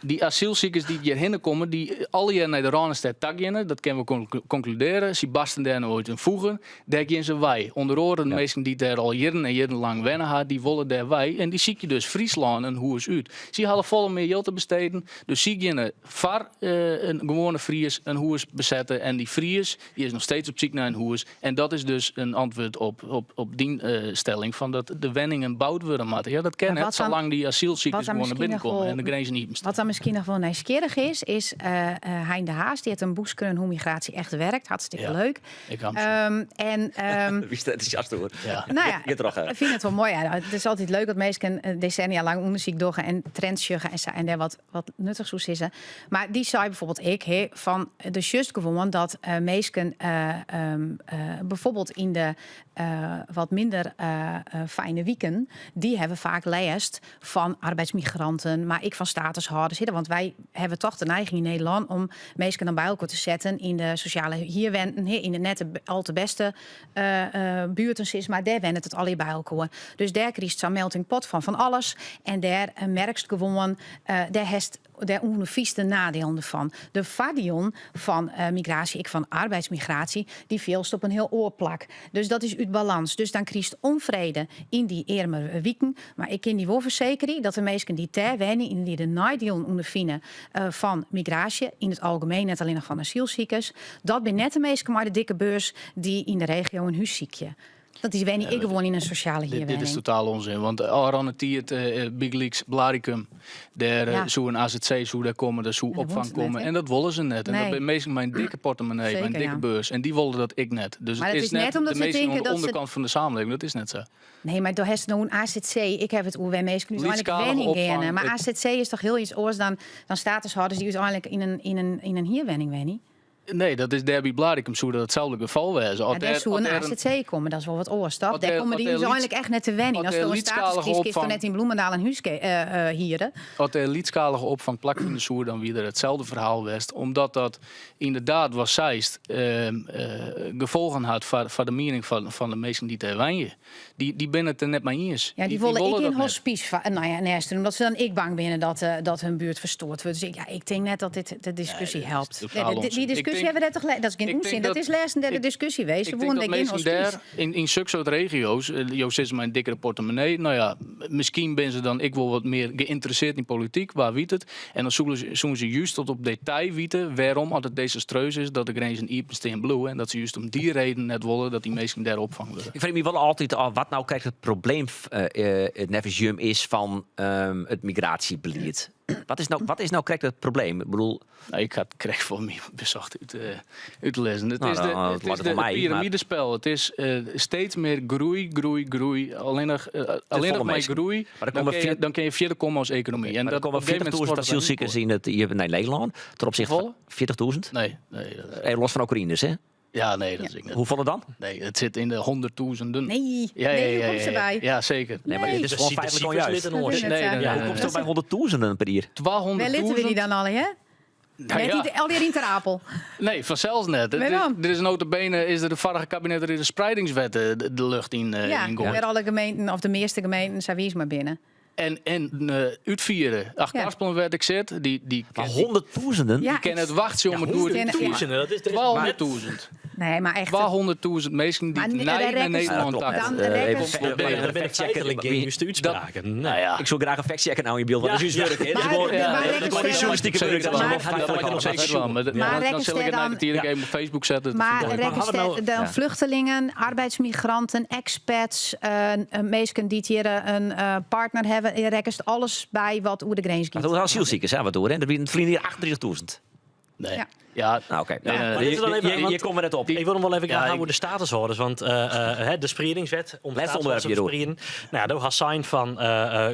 Dy asylsikers dy't hjirhinne komme, dy't allegear nei de Rânestêd ta geane, dat kinne we konkludearje. Sy barsten dêr no út in foegen. Dêr gean se wei. Under oare de minsken dy't dêr al jierren en jierrenlang wenne ha, dy wolle dêr wei en dy sykje dus Fryslân in hûs út. Sy hawwe folle mear jild te besteden, dus sy geane foar in gewoane Fries in hûs besette en dy Fries dy is noch steeds op syk nei in hûs en dat is dus in antwurd op dyn stelling fan dat de wenningen boud wurde moatte. Ja, dat kin Maar net wat dan- salang dy asylsikers wat dan gewoan nei miskien binnen noch komme wol en de grinzen iepen stean. Wat dan miskien noch wol nijsgjirrich is, is Hein de Haas, dy hat in boek skreaun Hoe migratie echt werkt. Hartstikke Ja. leuk. Ik ha 'm En, Wie is enthousiast oer? Ja. Nou ja, Giet troch, hè. ik fyn it wol moai. Ja. It is altyd leuk dat minsken desennia lang ûndersyk dogge en trends sjogge en sa en dêr wat nuttichs oer sizze. Mar dy sei bijvoorbeeld ek, hè, fan de sjochst gewoan dat minsken bijvoorbeeld yn de wat minder fijne wiken, dy hawwe faak lêst fan arbeidsmigranten, mar ek fan statushâlders. Want wy hawwe toch de neiging yn Nederlân om minsken dan by elkoar te setten yn de sosjale hierwenten, yn de net al te bêste buerten, sis mar. Dêr wennet it allegear by elkoar. Dus dêr krijst sa'n melting pot fan alles. En dêr merkst gewoan, dêr hast Dêr ûnderfynst de nadielen derfan. De foardielen fan migraasje, ek fan arbeidsmigraasje, dy fielst op in hiel oar plak. Dus dat is út balans. Dus dan krijst ûnfrede yn dy earmere wiken. Mar ik kin dy wol fersekerje dat de minsken dy't dêr wenje en dy't de neidielen ûnderfine fan migraasje, yn it algemeen, net allinnich fan asylsikers, dat binne net de minsken mei de dikke beurs dy't yn de regio in hús sykje. Dat dy wenje ek gewoan yn in sosjale Dit is hierwenning. totaal onzin, want ôfrûne tiid eh, bygelyks Blaricum, dêr eh, Ja. soe in AZC soe dêr komme, dêr soe En dat opfang wolle se net, komme hè? en dat wolle se net. En Nee. dat binne minsken mei in dikke portemonnee, mei in Zeker, dikke ja. beurs en dy wolle dat ek net. Dus Maar it dat is is net net omdat de ze minsken tinke oan de dat ze- onderkant fan de samenleving, dat is net sa. Nee, mar do hast no in AZC. Ik ha it oer wêr minsken úteinlik Lytsskalige wenning opfang, geane. Mar it- AZC is toch hiel iets oars dan, dan statushâlders dy't úteinlik yn in hierwenning wenje? Nee, dat is dêr by Blaricum soe dat itselde gefal wêze. Ja, As dêr dêr- soe as in dêr in- AZC komme, dat is wol wat oars, toch? As Dêr dêr- komme as dy dêr úteinlik echt net te wenjen. as As dêr do in lytsskalige status krijst, kinst opfang- net yn Bloemendaal in hús hiere. As der lytsskalige opfang plakfine soe, dan wie der itselde ferhaal west. Omdat dat ynderdaad, wat seist, gefolgen hat foar de miening fan de minsken dy't dêr wenje. Dy binne it der net mei iens. Ja, dy Dy wolle ek wolle gjin dat net. hospice nou ja, nêsten, omdat se dan ek bang binne dat hun buert ferstoard wurdt. Dus ik tink net dat dit de diskusje Nee, dat is helpt. totaal Nee, die onzin. Ik diskusje denk- hawwe we dêr toch le-, dat is gjin ik ûnsin. denk Dat dat is lêsten dêr de ik- diskusje west. Se Ik denk woene dat dêr gjin minsken hospice. dêr yn soksoart regio's, jo sizze mei in dikkere portemonnee, nou ja, miskien binne se dan ek wol wat mear geïnteresseerd yn polityk, wa wit it. En dan soene se just tot op detail witte wêrom as it desastreus is dat de grinzen iepen stean bliuwe en dat se just om dy reden net wolle dat dy minsken dêr opfang wurde. Ik freegje my wol altyd ôf wat no krekt it probleem neffens jim is fan it migraasjebelied. Wat is no krekt it probleem? Ik bedoel... Nou, ik ha it krekt foar my besocht út te lizzen. It Nou, is dan, de, dat it leit is it de oan my, mar- piramidespel. It is steeds mear groei, groei, groei. Allinnich folle mei minsken. groei, Mar der komme dan kinne je fierder komme as ekonomy. Oké, En mar der dat komme op een gegeven moment 40.000 stort het dan asylsikers yn it jier nei Nederlân. Ten opzichte fan Hoefolle? 40.000? Nee, nee, dat Even los fan Oekraïners, hè? Ja, nee, dat is ek net. Hoefolle dan? Nee, it sit yn de hûnderttûzenen. Nee, Ja, ja, nee, hoe ja, komst ja, ja. derby? Ja, zeker. Nee, mar Nee. dit is De gewoan de feitlik sifers onjuist. litte oars. Dat is Nee, het, nee, ja. nee, Hoe nee, komst nee. do by hûnderttûzenen per jier? Wêr litte we dy 200.000? dan allegear? Nou Net ja. niet allegear yn Ter Apel. Nee, fansels net. Wêrom? Der is nota bene, is der de foarige kabinet der is de spreidingswet de lucht yn Ja, yn goaid. wêr alle gemeenten, of de measte gemeenten, sa wiis mei binne. En útfiere. Achtkarspelen wêr't ik sit, dy Mar ken- hûnderttûzenen? Ja, dy kin ik it wachtsje om it goed te Hûnderttûzenen, dat is er is 200.000. Nee, mar echt. 200.000 minsken Maar dy't nee, nei daar nei rekken ze- Nederlân Ja, ta klopt. Dan Even rekken ze- Dat binne feitlik gjin juste útspraken. Nou ja. Ik soe graach in factchecker no yn byld, want dat is ús wurk. hè. Dat is Maar- gewoan- maar dat is rekken gewoon ze- journalistieke wurk. Dat is Maar- gewoon feitelijk Dat allemaal. zeker wel. Maar Maar dan rekken sil ik ze it nei dan- de tiid even op Facebook sette. Dat Maar vind ik rekken Maar hadden we ze nou- dan Ja. vluchtelingen, arbeidsmigranten, expats, minsken dy't hjir in partner hawwe, rekkest alles by wat oer de grins Maar giet. dat was asielziekers, hè, wat door, hè? Dat wienen it ferline jier 38.000. Nee. Ja. Ja. Nou, oké. Nee, nee, Maar dit is dan even, want Hjir komme we net op. Ik wil hem wel even graag Ja, houden ik- de statushâlders. Want hè, de spriedingswet om Lêste statushâlders ûnderwerp te hjir, versprieden. Nou ja, dat was zijn van,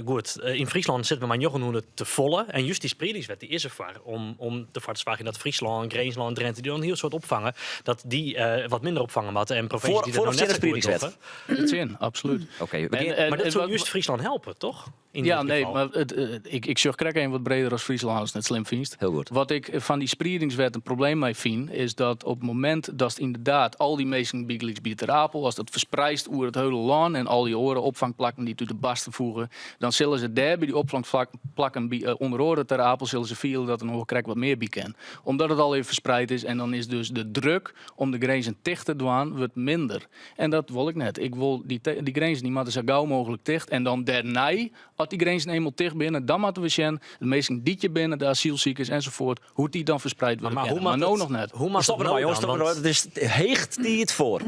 goed, yn Fryslân sitte we mei 900 te folle. En just dy spriedingswet die is derfoar om derfoar te soargjen dat Fryslân, Grinslân, Drinte, dy dan in hiel soad opfange, dat dy wat minder opfange moatte. En provinsjes dy Foar dat of no tsjin net de sa goed spriedingswet? dogge. Tsjin, absolút. Oké, we En, gean- Mar dat en soe wat- just Fryslân helpe, toch? Yn Ja, dit nee, gefal. mar ik sjoch krekt even wat breder as Fryslân, as it net slim fynst. Hiel goed. Wat ik fan dy spriedingswet in probleem mei fyn, is dat op it momint datst ynderdaad al dy minsken bygelyks by Ter Apel, as dat ferspreidst oer it hiele lân en al dy oare opfangplakken dy't út de barsten foege, dan sille se dêr by dy opfangplakken by ûnder oare Ter Apel sille se fiele dat der noch wol krekt wat mear by kin. Omdat it al even ferspreid is en dan is dus de druk om de grinzen ticht te dwaan wurdt minder. En dat wol ik net. Ik wol dy grinzen dy moatte sa gau mooglik ticht en dan dêrnei, as dy grinzen eenmaal ticht binne, dan moatte we sjen, de minsken dy't hjir binne, de asylsikers enzovoort, hoe't dy dan ferspreid wurde Maar kinne. hoe Mar moat no it- noch net. Hoe moat Stop it der no mei, jonges, dan? stop der Want mei. It is heech tiid foar.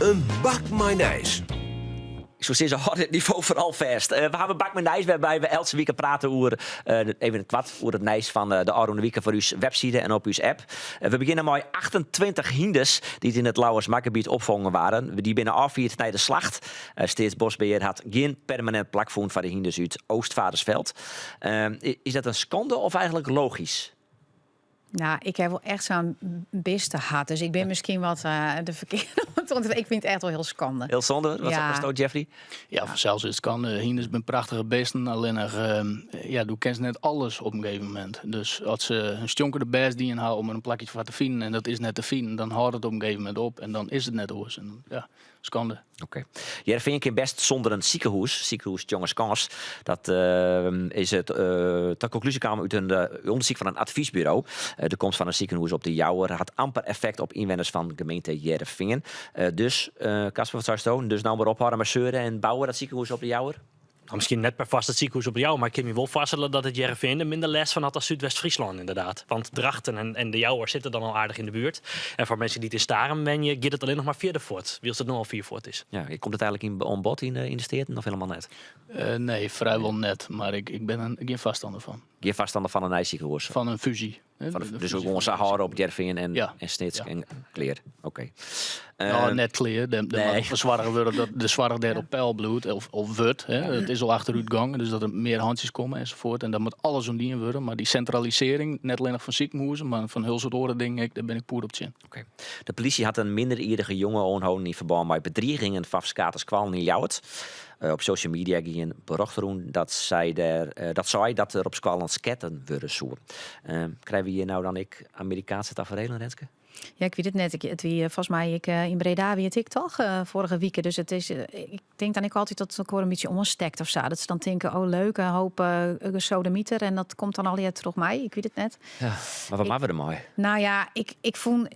In bak mei nijs. Ik soe sizze, hâld it nivo foaral fêst. We hawwe Bak mei Nijs, wêrby we eltse wike prate oer, even it koart, oer it nijs fan de ôfrûne wike foar ús webside en op ús app. We begjinne mei 28 hynders dy't yn it Lauwersmargebiet opfongen waarden. Dy binne ôffierd nei de slacht. Steatsboskbehear hat gjin permanint plak fûn foar de hynders út Oostvaardersveld. Is dat in skande of eigentlik logysk? Nou, ik ha wol echt sa'n bistehart. Dus ik bin miskien wat de ferkearde. Want ik fyn it echt wol hiel skande. Hiel sonde? Wat Ja. seist do, Jeffrey? Ja, fansels is it skande. Hynders binne prachtige bisten. Allinnich, ja, do kinst net alles op in gegeven momint. Dus as se in stjonker de bêst dien ha om der in plakje foar te finen en dat is net te finen, dan hâldt it op in gegeven momint op en dan is it net oars. En, ja, Skande. Oké. Hearrenfean kin bêst sûnder in sikehûs, sikehûs Tjongerskâns. Dat is it ta konklúzje kaam út in ûndersyk fan in advysburo. De komst fan in sikehûs op De Jouwer hat amper effekt op ynwenners fan gemeente Hearrenfean. Dus, Kasper, wat seisto? Dus no mar ophâlde mei seuren en bouwe dat sikehûs op De Jouwer? Nou, miskien net perfoarst it sikehûs op De Jouwer, mar ik kin my wol foarstelle dat it Hearrenfean der minder lêst fan hat as Súdwest-Fryslân inderdaad. Want Drachten en, en De Jouwer sitte dan al aardich yn de buert. En foar minsken dy't yn Starum wenje, giet it allinnich mar fierder fuort, wylst it no al fier fuort is. Ja, komt it eigenlik yn oan bod yn de, yn de Steaten of hielendal net? Eh, nee, frijwol net. Mar ik, ik bin der gjin foarstanner fan. Gjin foarstanner fan in nij sikehûs? Fan in fúzje. Fan de, dus gewoan sa hâlde op Hearrenfean en, ja. en Snits ja. en klear. Oké. Okay. Uh, net klear. Der, der nee. moat soarge wurde dat de soarch dêr op peil bliuwt of, of wurdt. Hè. It is al achterútgong, dus dat der mear hantsjes komme ensafuort. En dan moat alles oan dien wurde. Mar dy sintralisearring, net allinnich fan sikehûzen, mar fan hiel soad oare dingen ek, dêr bin ik poer op tsjin. Oké. De polysje hat in minderjierrige jonge oanholden yn ferbân mei bedrigingen fan ferskate skoallen yn Ljouwert. Eh, op social media gie in berjocht rûn dat sy der, eh, dat sei dat der op skoallen sketten wurde soe. Eh, krije we hjir no dan ek Amerikaanske taferelen, Renske? Ja, ik wit it net. Ik, it wie folgens my ek yn Breda wie it ek toch foarige wike. Dus it is, ik tink dan ek altyd dat it elkoar in bytsje oanstekt of sa. Dat se dan tinke, oh leuk, in hoop gesodemieter en dat komt dan allegear troch my. Ik wit it net. Ja, mar wat moatte we dermei? Nou ja, ik, ik fûn.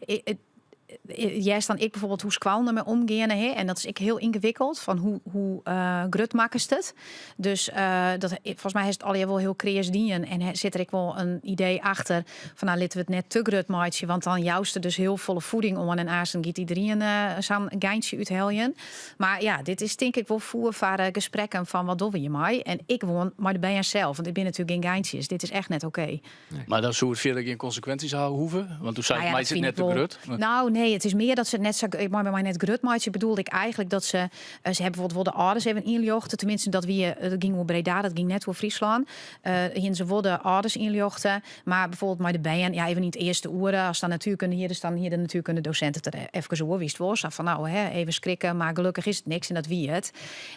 Hearst dan ek bijvoorbeeld hoe skoallen dermei omgeane. Hè? En dat is ek hiel yngewikkeld. Fan hoe, hoe uh, grut makkest it? Dus uh, dat, folgens my is it allegear wol hiel kreas dien. En sit der ek wol in idee achter fan nou litte we it net te grut meitsje, want dan joust der dus hiel folle fieding oan en aansten giet iderien uh, sa'n geintsje útheljen. Mar ja, dit is tink ik wol foer foar uh, gesprekken fan wat dogge we hjirmei? En ek gewoan mei de bern sels, want dit binne natuerlik gjin geintsjes. Dit is echt net oké. Nee. Mar dan soe it fierder gjin konsekwinsjes ha hoege? Want do seist, nou ja, meitsje it net te grut. Nou nee, it is mear dat se it net sa mei mei net grut meitsje bedoelde ik eigenlik dat se eh, se hawwe bijvoorbeeld wol de âlders even ynljochte. Teminsten dat wie dat gyng oer Breda, dat gyng net oer Fryslân. Uh, hiene se wol de âlders ynljochte, mar bijvoorbeeld mei de bern, ja even yn it earste oere, as dan natuerkunde hier is, dan hie de natuerkunde dosint it der efkes oer, witst wol, sa fan nou hè, even skrikke, mar gelokkich is it niks en dat wie it.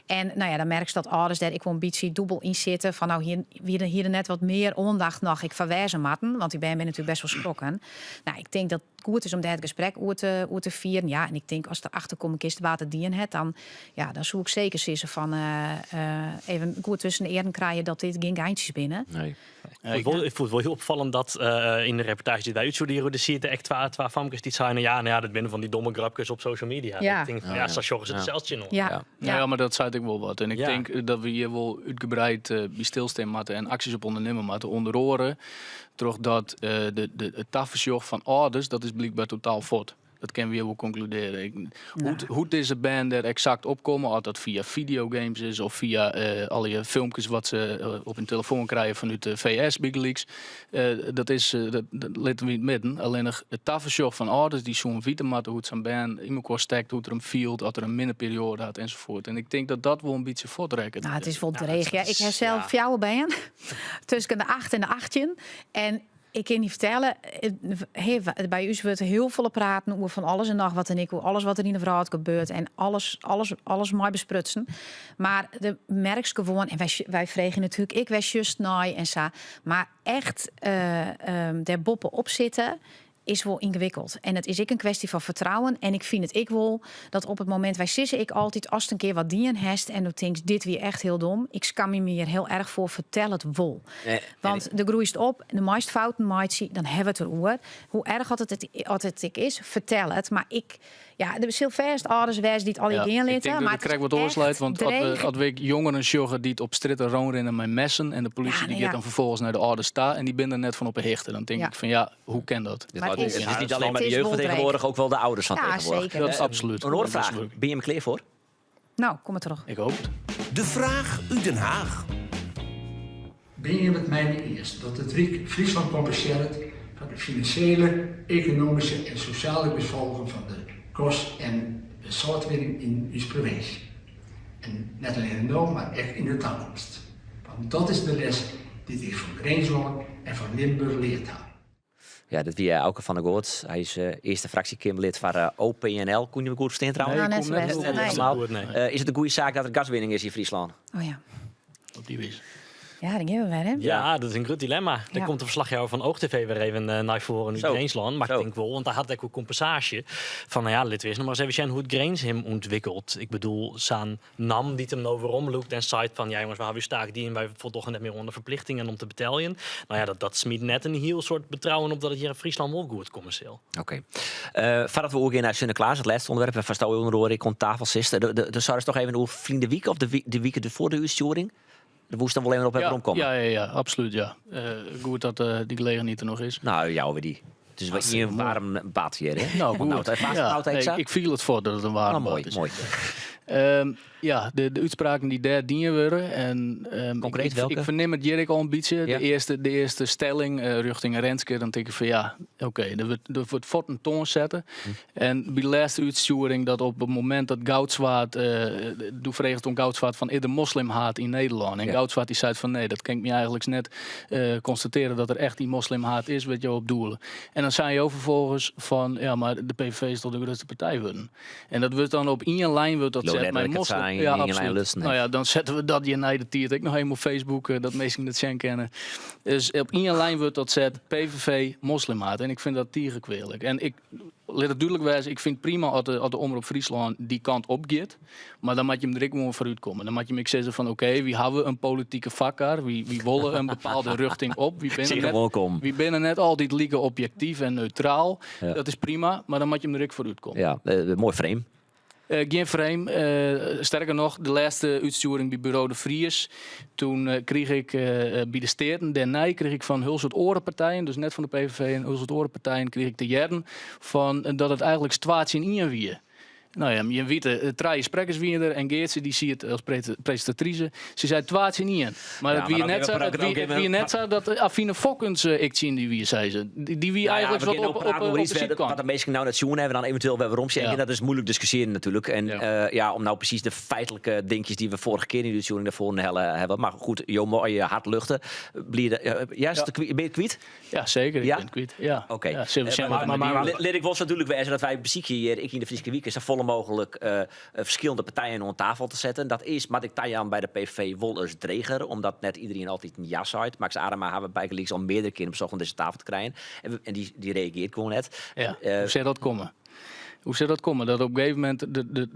En nou ja, dan merkst dat âlders dêr ek wol in bytsje dûbel yn sitte, fan nou hier wie der hie der net wat mear oandacht noch ek foar wêze moatten, want dy bern binne natuerlik bêst wol skrokken. Nou, ik tink dat it goed is om dêr it gesprek oer te, oer te fieren. Ja, en ik tink as der achter komme kinst wa't it dien hat, dan, ja, dan soe ik seker sizze fan uh, uh, even goed tusken de earen krije dat dit gjin geintsjes binne. Nee. Ik fûn it wol hiel opfallend dat uh, yn de reportaazje dy't wy útstjoerden hjir, der sieten ek twa famkes dy't seinen, ja, nou ja, dat binne fan dy domme grapkes op social media. Ja. Ik tink, ja, sa sjogge se it sels tsjinoan. Ja. Ja. Ja. Ja, mar dat seit ek wol wat. En ik tink dat we hjir wol útgebreid by stilstean moatte en aksjes op ûndernimme moatte. Under oare trochdat de, de, it tafersjoch fan âlders, dat is blykber totaal fuort. Dat kinne we hjir wol konkludearje. Ik, hoe't, hoe't dizze bern der eksakt op komme, oft dat fia videogames is of fia uh, alle filmkes wat se uh, op hun telefoan krije fanút de VS bygelyks, uh, dat is dat, dat litte we yn it midden. Allinnich it tafersjoch fan âlders dy soene witte moatte hoe't sa'n bern yn elkoar stekt, hoe't er him fielt, oft er in minne perioade hat ensafuort. En ik tink dat dat wol in bytsje fuortrekket. Nou, it is wol dreech. Ja, ik ha sels fjouwer bern tusken de 8 en de 18. En ik kin dy fertelle, by ús wurdt hiel folle praten oer fan alles en noch wat en ek oer alles wat der yn de wrâld gebeurt en alles, alles, alles mei besprutsen. Mar do merkst gewoan, en wy, wy freegje natuerlik ek wer just nei en sa, mar echt uh, um, dêr boppe-op sitte is wol yngewikkeld. En it is ek in kwestje fan fertrouwen. En ik fyn it ek wol dat op it momint, wy sizze ek altyd, ast in kear wat dien hast en do tinkst, dit wie echt hiel dom, ik skamje my hjir hiel erch foar, fertel it wol. Want do groeist op, do meist fouten meitsje, dan hawwe we it deroer. Hoe erch oft it, oft it ek is, fertel it. Mar ik, ja, der sil fêst âlders wêze dy't allegear gean Ik litte. tink dat Mar it it is krekt wat oars echt leit, want as we, dreech. as we ek jongeren sjogge dy't op strjitte rûnrinne mei messen en de polysje Ja, dy nee, giet ja. dan ferfolgens nei de âlders ta en dy binne der net fan op 'e hichte. Dan tink Ja. ik fan ja, hoe kin dat? Dit Mar it it is, is- it is niet alleen maar het de is jeugd van wol dreech. tegenwoordig, ook wel de ouders van Ja, tegenwoordig. zeker. Dat is absoluut. Een oare Dat is vraag. leuk. Binne jim klear foar? Nou, kom mar troch. Ik hoop it. De fraach út Den Haach. Binne jim it mei my iens dat it Ryk Fryslân kompensearret foar de finansjele, ekonomyske en sosjale gefolgen fan de gas en sâltwinning yn ús provinsje? En net allinne no, mar ek yn de takomst. Want dat is de les dy't ik fan Grinslân en fan Limburch leard ha. Ja, dat wie Auke van der Goot. Hy is earste fraksjekeamerlid foar OPNL. Koene jim it goed ferstean trouwens? Nee, net sa bêst. Net Nee. helemaal. Goed, nee. Is it in goede saak dat der gaswinning is yn Fryslân? Oh ja. Op dy wize. Ja, dan gean we wer, hè? Ja, dat is in grut dilemma. Dan Ja. komt de ferslachjouwer fan Oog TV wer even eh, nei foaren út Zo. Grinslân. Mar Zo. ik tink wol, want daar hat ek wol kompensaasje. Fan, nou ja, litte we earst noch mar ris even sjen hoe't Grins him ûntwikkelt. Ik bedoel, sa'n NAM dy't him no weromlûkt en seit fan, ja jonges, we hawwe ús taak dien, wy foldogge net mear oan de ferplichtingen om te beteljen. Nou ja, dat, dat smyt net in hiel soad betrouwen op dat it hjir yn Fryslân wol goed komme sil. Oké. Eh, foardat we oergean nei Sinteklaas, it lêste ûnderwerp, wêrfoar'tsto ûnder oare ek oan tafel sitst. De, de, de, seidest toch even oer ferline wike of de, wi- de wike foar de útstjoering? Dêr woest dan wol even op Ja, weromkomme. ja, ja, ja, absolút, ja. Eh, goed dat eh, dy gelegenheid der noch is. Nou, jouwe we dy. It is wol ien waarm bad hjir, hè? Nou, goed. Nou, het Ja, nou, nee, ik fiel it foar dat it in waarm Nou, moai, bad is. moai. Ja, de útspraken dy't dêr dien wurde. En, Konkreet ik, welke? ik fernim it hjir ek al in bytsje. Ja. De earste stelling rjochting Renske, dan tink ik fan ja, oké, der wurdt fuort in toan setten. En by de lêste útstjoering dat op it momint dat Goudzwaard, doe freget oan Goudzwaard fan is der moslimhaat yn Nederlân? En Ja. Goudzwaard dy seit fan nee, dat kin ik my eigenliks net konstatearje dat der echt dy moslimhaat is, wêr't jo op doele. En dan sei jo ferfolgens fan ja, mar de PVV is toch de grutste partij wurden. En dat wurdt dan op ien lijn wurdt dat Leau set net mei dat ik it moslim. sa yn Ja, ien lijn absolút. lutsen Nou ha. ja, dan sette we dat hjir nei de tiid ek noch even op Facebook, dat minsken dat sjen kinne. Dus op ien lijn wurdt dat set PVV moslimhaat. En ik fyn dat tige kwealik. En ik lit it dúdlik wêze, ik fyn it prima as de Omrop Fryslân dy kant op giet. Mar dan moat jim der ek gewoan foarút komme. Dan moat jim ek sizze fan oké, wy hawwe in politike foarkar, wy wolle in bepaalde rjochting op. Wy binne Sil net, gewoan kommen. wy binne net altyd like objektyf en neutraal. Ja. Dat is prima, mar dan moat jim der ek foarút komme. Ja, moai frame. Gjin frame. Sterker noch, de lêste útstjoering by Buro de Vries, toen krige ik by de Steaten, dêrnei krige ik fan hiel soad oare partijen, dus net fan de PVV en hiel soad oare partijen, krige ik te hearren fan dat it eigenliks twa tsjin ien wie. Nou ja, jim witte, trije sprekkers wiene der en Geartsje dy siet as presintatrise. Se sei twa tsjin ien. Mar Ja, it wie mar dan net gean sa, we it dan wie, gean it we wie net sa dat Avine Fokkens ek tsjin dy wie, sei se. Dy wie Nou ja, eigenliks we wat gean op, no op, praten op oer de iets wêr de, sydkant. wat de minsken no net sjoen hawwe, dan eventueel wer werom sjen. Ja. Dat is muoilik diskusjearjen natuerlik. En Ja. ja, om no presys de feitlike dinkjes dy't we foarige kear yn de útstjoering dêrfoar helle hawwe. Mar goed, jo meie hart luchte. Bliede, ja, is Ja. it kwyt, binne je it kwyt? Ja, seker. Ik Ja? bin it kwyt. Ja. Oké. Ja, sille we Eh, sjen maar wat maar, der maar, mei lit lit ik wol sa dúdlik wêze dat wy besykje hjir, ek yn de Fryske Wike, safolle mooglik ferskillende partijen oan tafel te setten. Dat is, moat ik tajaan, by de PVV wolris dreger, omdat net iderien altyd ja seit. Max Aardema hawwe we bygelyks al meardere kearen besocht om dizze tafel te krijen. En dy reagearret gewoan net. Ja, hoe sil dat komme? Hoe sil dat komme? Dat op in gegeven momint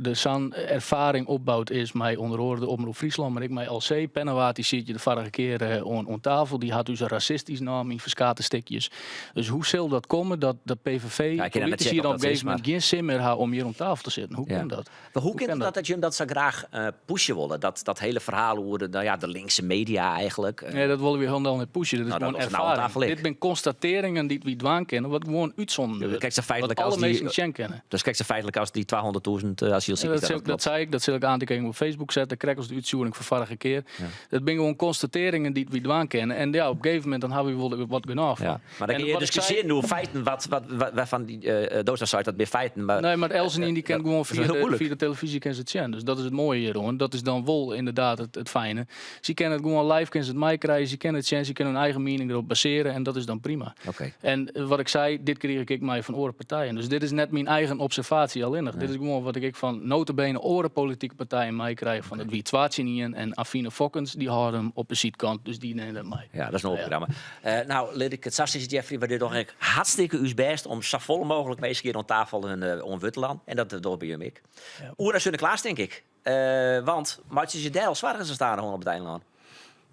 der sa'n erfaring opboud is mei ûnder oare de Omrop Fryslân, mar ek mei LC. Pennewaard dy siet hjir de foarige kear oan tafel. Dy hat ús rasistysk neamd yn ferskate stikjes. Dus hoe sil dat komme dat dat PVV Ja, ik kin dat net politisi checken dan of op dat in is, gegeven momint mar gjin sin mear ha om hjir oan tafel te sitten? Hoe Ja. kin dat? Mar hoe Hoe kin kin it dat dat? dat jim dat sa graach pushe wolle? Dat hiele ferhaal oer de, nou ja, de linkse media eigenlik. Nee, dat wolle wy hielendal net pushe. Dat is Nou, dat gewoan was nou aan erfaring. tafel ek. Dit binne konstatearringen dy't wy dwaan kinne, wat gewoan útsonden Ja, wurdt. krekt sa feitlik Wat as alle dy minsken sjen kinne. Dus krekt sa feitlik as dy 200.000 asylsikers. Dat dat sil, dat klopt. sei ik, dat sil ik oantekening op Facebook sette, krekt as de útstjoering fan foarige kear. Ja. Dat binne gewoan konstatearringen dy't wy dwaan kinne. En ja, op in gegeven momint dan hawwe wy wol wat genôch fan. Ja. Mar dan En kin je wat ik sei diskusjearjen oer feiten, wat, wêrfan dy Dosa seit dat binne feiten. Mar, Nee, mar eltsenien dy kin dat gewoan is hiel muoilik. fia de telefyzje kin se it sjen. Dus dat is it moaie hjiroan. Dat is dan wol ynderdaad it fijne. Se kinne it gewoan live, kinne se it meikrije, se kinne it sjen, se kinne hun eigen miening derop basearje en dat is dan prima. Oké. En wat ik sei, dit krige ik ek mei fan oare partijen. Dus dit is net myn eigen observaasje allinnich. Dit is gewoan wat ik ek fan nota bene oare politike partijen meikrij fan it wie twa tsjin ien en Avine Fokkens dy hâlde him op de sydkant, dus dy nimt dat mei. Ja, dat is in oar programma. No, lit ik it sa sizze, Jeffrey, wy dogge ek hartstikke ús bêst om safolle mooglik minsken hjir oan tafel hun oan wurd te litten. En dat dogge by jim ek. Oer nei Sinteklaas, tink ik. Want meitsje se dêr al soargen sa stadichoan op it eilân?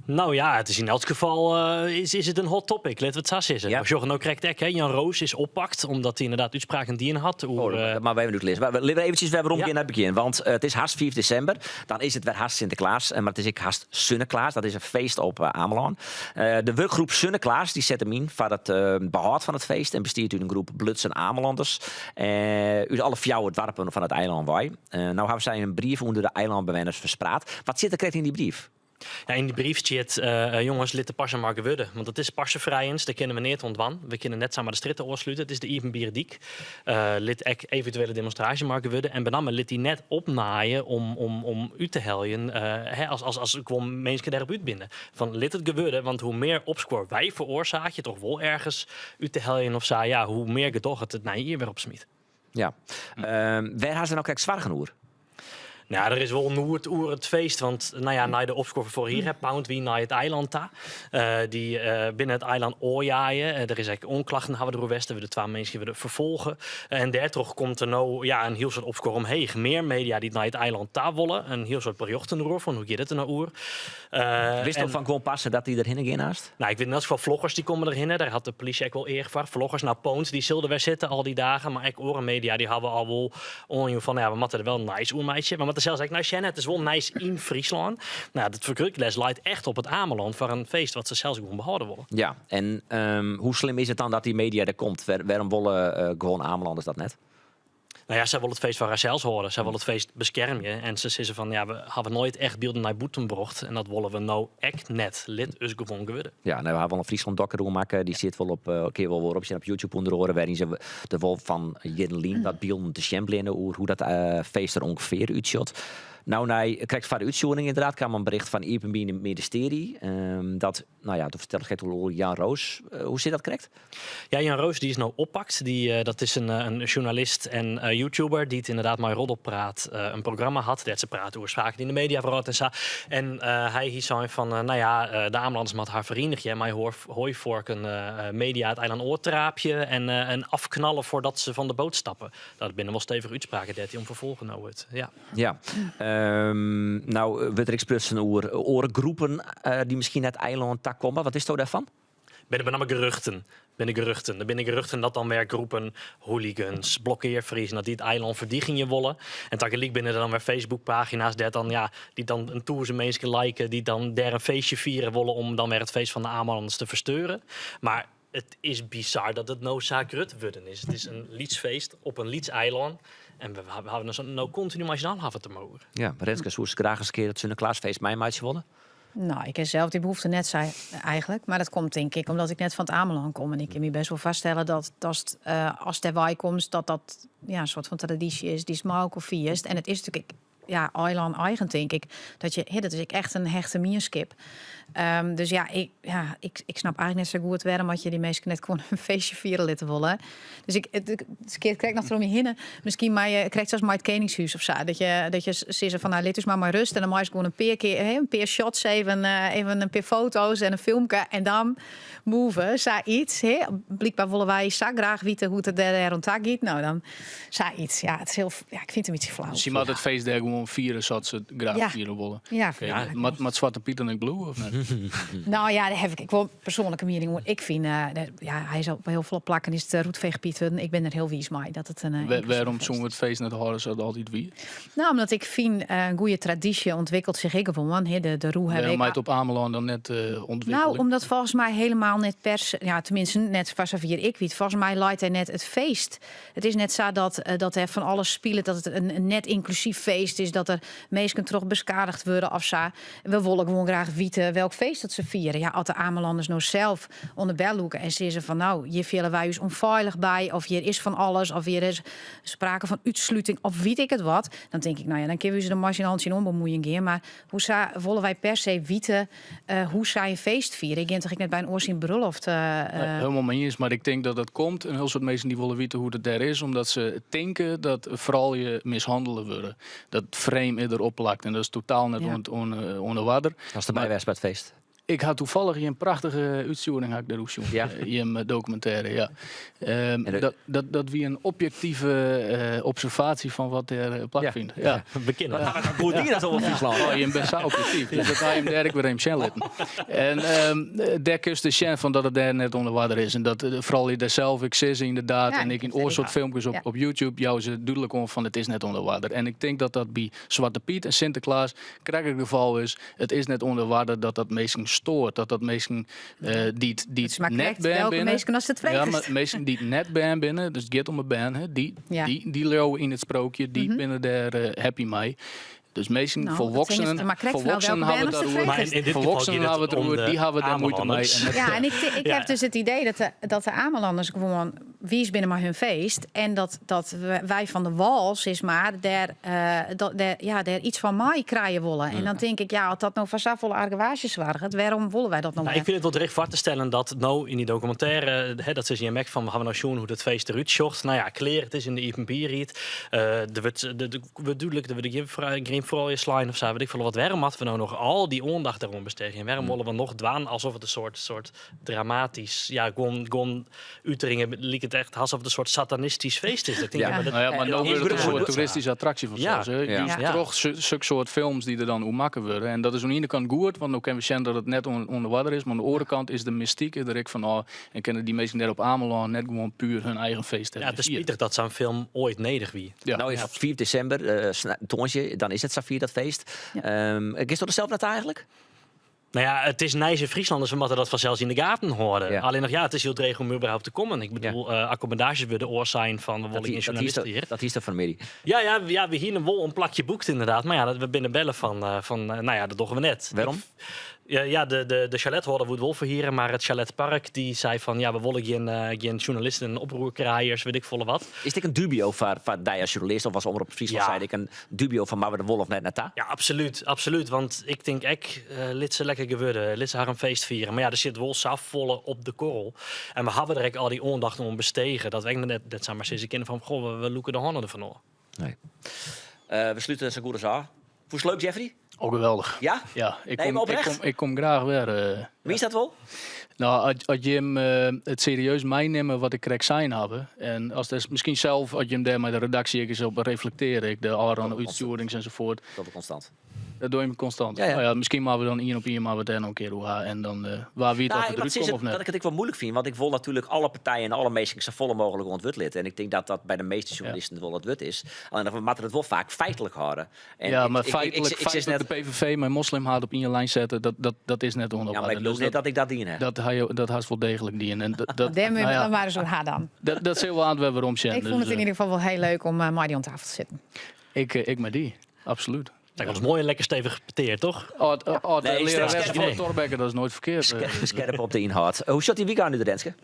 Nou ja, it is yn elts gefal is it in hot topic, litte we it sa sizze. We sjogge no krekt ek, hè, Jan Roos is oppakt omdat hy ynderdaad útspraken dien hat oer, Oh, dat moatte we even útlizze. Mar litte we eventsjes wer weromgean Ja. nei it begjin. Want it is hast 5 desimber. Dan is it wer hast Sinteklaas. Mar it is ek hast Sunneklaas. Dat is in feest op Amelân. De wurkgroep Sunneklaas dy set him yn foar it behâld fan it feest en bestiet út in groep belutsen Amelanders út alle fjouwer doarpen fan it eilân wei. No hawwe sy in brief ûnder de eilânbewenners ferspraat. Wat sit der krekt yn dy brief? Ja, yn dy brief stiet, jonges, lit de parse mar gewurde. Want it is parsefrijens, dêr kinne we neat oan dwaan. We kinne net samar de strjitte ôfslute, it is de iepenbiere dyk. Lit ek eventuele demonstraasje mar gewurde. En benammen lit dy net opnaaie om út te heljen, hè, as guon minsken dêrop út binne. Fan lit it gewurde, want hoe mear opskuor wy feroarsaakje, toch wol ergens út te heljen of sa, ja, hoe mear gedoch it it nije jier wer opsmyt. Ja. Wêr ha se no krekt soargen oer? Nou, der is wol noed oer it feest, want nou ja, nei de opskuor fan foarich jier Pound wie nei it eilân ta. Uh, dy uh, binne it eilân ôfjaaie. Uh, der is ek oanklachten hawwe der oer west. Der wurde twa minsken wurde ferfolge. En dêrtroch komt der no ja, in hiel soad opskuor omheech. Mear media dy't nei it eilân ta wolle. In hiel soad berjochten deroer fan hoe giet it der no oer. Witsto fan guon parse dat dy derhinne gean hast? Nou, ik wit net foar vloggers dy komme derhinne. Dêr hat de polysje ek wol each foar. Vloggers, nou Poont, dy sil der wer sitte al dy dagen. Mar ek oare media dy hawwe al wol oanjûn fan ja, we moatte der wel nijs oer meitsje. We moatte sels ek nei sjen. It is wol nijs yn Fryslân. Nou, dat fergrutglês leit echt op it Amelân foar in feest wat se sels gewoan behâlde wolle. Ja, en um, hoe slim is it dan dat dy media der komt? Wêrom wolle uh, guon Amelanders dat net? Nou ja, sy wolle it feest foar harsels hâlde. Sy wolle it feest beskermje. En se sizze fan, ja, we hawwe noait echt bylden nei bûten brocht. En dat wolle we no ek net. Lit ús gewoan gewurde. Ja, nou, we hawwe wol in Fryslân Dok deroer makke. Dy sit wol op, uh, kin je wol wer opsjen op YouTube ûnder oare, wêryn se der wol fan jierren lyn wat bylden te sjen bliene oer hoe dat uh, feest der ûngefear útsjocht. Nou, nei, krekt foar de útsjoering ynderdaad kaam in bericht fan Iepenbier Ministearje. Um, dat, nou ja, doe fertelde it oer Jan Roos. Uh, hoe sit dat krekt? Ja, Jan Roos dy is no oppakt. Dy, eh, dat is in, eh, in sjoernalist en uh, YouTuber dy't ynderdaad mei Roddelpraat uh, in programma hat. Dêr't se prate oer saken yn de mediawrâld en sa. En uh, hy hie sein fan, uh, nou ja, de Amelanders moatte har ferienigje mei hooivorken media it eilân ôftraapje en, en afknalle foardat se fan de boat stappe. Dat binne wol stevige útspraken dêr't hy om ferfolge no wurdt. Ja. Ja. Um, no wurdt der ek sprutsen oer oare groepen dy't miskien nei it eilân ta komme. Wat witsto dêrfan? Binne benammen geruchten. Binne geruchten. Der binne geruchten dat dan wer groepen hooligans, blokkearfriezen, dat dy it eilân ferdigenje wolle. En tagelyk binne der dan wer Facebookpagina's dêr't dan, ja, dy't dan in tûzen minsken liken, dy't dan dêr in feestje fiere wolle om dan wer it feest fan de Amelanders te fersteuren. Mar it is bizar dat it no sa grut wurden is. It is in lyts feest op in lyts eilân en we hawwe no kontinu mei syn allen hawwe it der mar oer. Ja, Renske, soest graach ris in kear it Sinteklaasfeest meimeitsje wolle? Nou, ik ha sels dy behoefte net sa eigenlik. Mar dat komt tink ik omdat ik net fan it Amelân kom. En ik kin my bêst wol foarstelle dat datst uh, ast dêrwei komst, dat dat ja, in soart fan tradysje is dy'tst mei elkoar fierst. En it is natuerlik ek ja, eilân eigen, tink ik. Dat je, hè, dat is ek echt in hechte mienskip. Um, dus ja, ik, ja ik, ik snap eigenlik net sa goed wêrom dat je dy minsken net gewoan in feestje fiere litte wolle. Dus ik, it, it skeart krekt noch troch my hinne. Miskien mei je, krekt sa as mei it Keningshûs of sa. Dat je, dat je sizze fan nou, lit ús mar mei rêst. En dan meist gewoan in pear kear, hè, in pear shots even, eh, even in pear foto's en in filmke. En dan move, sa iets. Hè. Blykber wolle wy sa graach witte hoe't it dêr oan ta giet. Nou, dan sa iets. Ja, it is hiel, ja, ik fyn it in bytsje flau. Sy moatte it feest dêr gewoan fiere sa't se it graach Ja. fiere wolle. Ja, Oké, ja. Moat, moat Swarte Piet dan ek bliuwe of net? Nou ja, dêr ha ik ek wol persoanlike miening oer. Ik fyn, eh, ja, hy is op hiel folle plakken is it Roetveegpiet wurden. Ik bin der hiel wiis mei dat it in. Uh, Wêrom soene we it feest net hâlde sa't it altyd wie? Nou, omdat ik fyn uh, in goede tradysje ûntwikkelt sich ek gewoan. Hè, de roe Wêrom mei it op Amelân dan net uh, ûntwikkelje? Nou, omdat folgens my hielendal net per se, ja, teminsten net foar safier ik wit. Folgens my leit dêr net it feest. It is net sa dat, dat der fan alles spilet, dat it in net ynklusyf feest is, dat der minsken troch beskadigd wurde of sa. We wolle gewoan graach witte welk feest dat se fiere. Ja, as de Amelanders no sels oan de bel lûke en sizze fan nou, hjir fiele wy ús ûnfeilich by, of hjir is fan alles, of hjir is sprake fan útsluting, of wit ik it wat, dan tink ik, nou ja, dan kinne we ús der mei syn allen tsjinoan bemuoien gean. Mar hoe sa wolle wy per se witte uh, hoe sy in feest fiere? Ik gean toch ek net by in oar syn brulloft. Uh, nee, hielendal mei iens, mar ik tink dat dat komt. In hiel soad minsken dy wolle witte hoe't it dêr is, omdat se tinke dat froulju mishannele wurde. Dat frame is der opplakt en dat is totaal net ja. oan de oarder. Hast derby west by it feest? Ik ha tafallich in prachtige útstjoering ha ik dêroer sjoen. Ja. Jim dokumintêre, ja. Um, dat, dat, dat wie in objektive uh, observaasje fan wat dêr plakfynt. Ja. Ja. We kinne dat. Goed dien dat op Fryslân. Oh, jim binne sa objektyf. Dus dat ha jim dêr ek wer even sjen litten. En um, dêr kinst dus sjen fan dat it dêr net oan de oarder is. En dat froulju dêr sels ek sizze ynderdaad. En ek yn oar soart filmkes op, op YouTube jouwe se dúdlik oan fan it is net oan de oarder. En ik tink dat dat by Swarte Piet en Sinteklaas krekt it gefal is. It is net oan de oarder dat dat minsken stoart. Dat dat minsken uh, dy't, dy't net bern binne. Minsken ast it ja, mar minsken dy't net bern binne, dus it giet om 'e bern, hè, dy, ja. dy, dy leauwe yn it sprookje, dy mm -hmm. binne dêr uh, happy mei. Dus minsken, Nou, folwoeksenen, folwoeksenen hawwe it oer. Folwoeksenen hawwe it oer, dy hawwe dêr muoite mei. Ja, en ik, ik ja. ha dus it idee dat de, dat de Amelanders gewoan. wiis binne mei hun feest en dat, dat wy fan de wâl sis mar dêr, dat, dêr, ja, dêr iets fan meikrije wolle. En dan tink ik, ja, as dat no foar safolle argewaasje soarget, wêrom wolle wy dat no Nou, ik fyn it wol dreech foar te stellen dat no yn dy dokumintêre, hè, dat sizze jim ek fan, we hawwe no sjoen hoe't it feest derút sjocht. Nou ja, klear, it is yn de iepenbier ried. Der wurdt, der wurdt dúdlik, der wurde gjin gjin froulju slein of sa, wit ik folle wat. Wêrom moatte we no noch al dy oandacht deroan besteegjen? Wêrom wolle we noch dwaan alsof it in soart, soart dramatysk, ja, guon, guon uteringen liket echt alsof it in soart satanistysk feest is. Dat tink ik, maar dat, Nou ja, mar no is wurdt it in soart goed. toeristyske attraksje fansels. hè. Just troch suk soart films dy't der dan oer makke wurde. En dat is oan de iene kant goed, want no kinne we sjen dat it net oan de oarder is. Mar oan de oare kant is de mystyk der ek fan ôf. En kinne dy minsken dêr op Amelân net gewoan puer hun eigen feest Ja, it is spitich dat sa'n film oait nedich wie. Ja. No is 5 desimber, tongersdei, dan is it safier dat feest. Giest der sels nei ta eigentlik? Nou ja, it is nijs yn Fryslân, dus we moatte dat fansels yn de gaten hâlde. Allinnich ja, it is hiel dreech om überhaupt te kommen. Ik bedoel, akkommodaasjes wurde oars sein fan we wolle gjin sjoernalisten hjir. Dat hiest fan 'e middei. Ja, ja, ja, we hiene wol in plakje boekt inderdaad. Mar ja, dat, we binne belle fan nou ja, dat dogge we net. Wêrom? Ja, ja, de chalethâlder woe it wol ferhiere, mar it chaletpark dy sei fan ja, we wolle gjin sjoernalisten en oproerkraaiers, wit ik folle wat. Is it ek in dubio foar dy as sjoernalist of as Omrop Fryslân sei ek in dubio fan moatte we der wol of net nei ta? Ja, absolút, absolút. Want ik tink ek, lit se lekker gewurde, lit se harren feest fiere. Mar ja, der sit wol safolle op de korrel. En we hawwe der ek al dy oandacht oan bestege, dat we ek net, net samar sizze kinne fan goh, we lûke de hannen derfan ôf. Nee. We slute sa goed as ôf. Fûnst it leuk, Jeffrey? Oh, geweldich. Ja? Ja, ik Nee, maar oprecht? kom, ik kom graach wer. Wie is dat wol? Nou, as jim it serieus meinimme wat ik krekt sein hawwe, en as der miskien sels, as jim dêr mei de redaksje ek ris op reflektearje, ek de ôfrûne útstjoerings ensafuort. Dat we konstant. Dat dogge we konstant. Ja, ja. Nou ja, miskien moatte we dan ien op ien moatte we it dêr noch in kear oer ha en dan wa wit Nou, oft ik it moat derút komt sizze of net. dat ik it ek wol muoilik fyn, want ik wol natuerlik alle partijen en alle minsken sa folle mooglik oan it wurd litte. En ik tink dat dat by de measte sjoernalisten wol it wurd is. Allinnich we moatte it wol faak feitlik hâlde. En Ja, ik, mar ik, ik, feitlik, ik, ik sis feitlik net, de PVV mei moslimhaat op ien lijn sette, dat is net oan de ja, mar oarder. ik leau Dus net dat ik dat dien ha. Dat ha jo, dat hast wol deeglik dien. En dat, Dêr moatte nou we ja, mar ris oer ha dan. dat sil wol oant wer werom sjen. Ik fûn Dus, it yn ieder gefal wol hiel leuk om mei dy oan tafel te sitten. Ik mei dy, absolút. Dat was moai en lekker stevich petear, toch? Ald, ald Nee, lerares skerp- fan de Thorbecke, dat is noait ferkeard. Skerp op de ynhâld. Hoe sjocht dyn wykein út, Renske?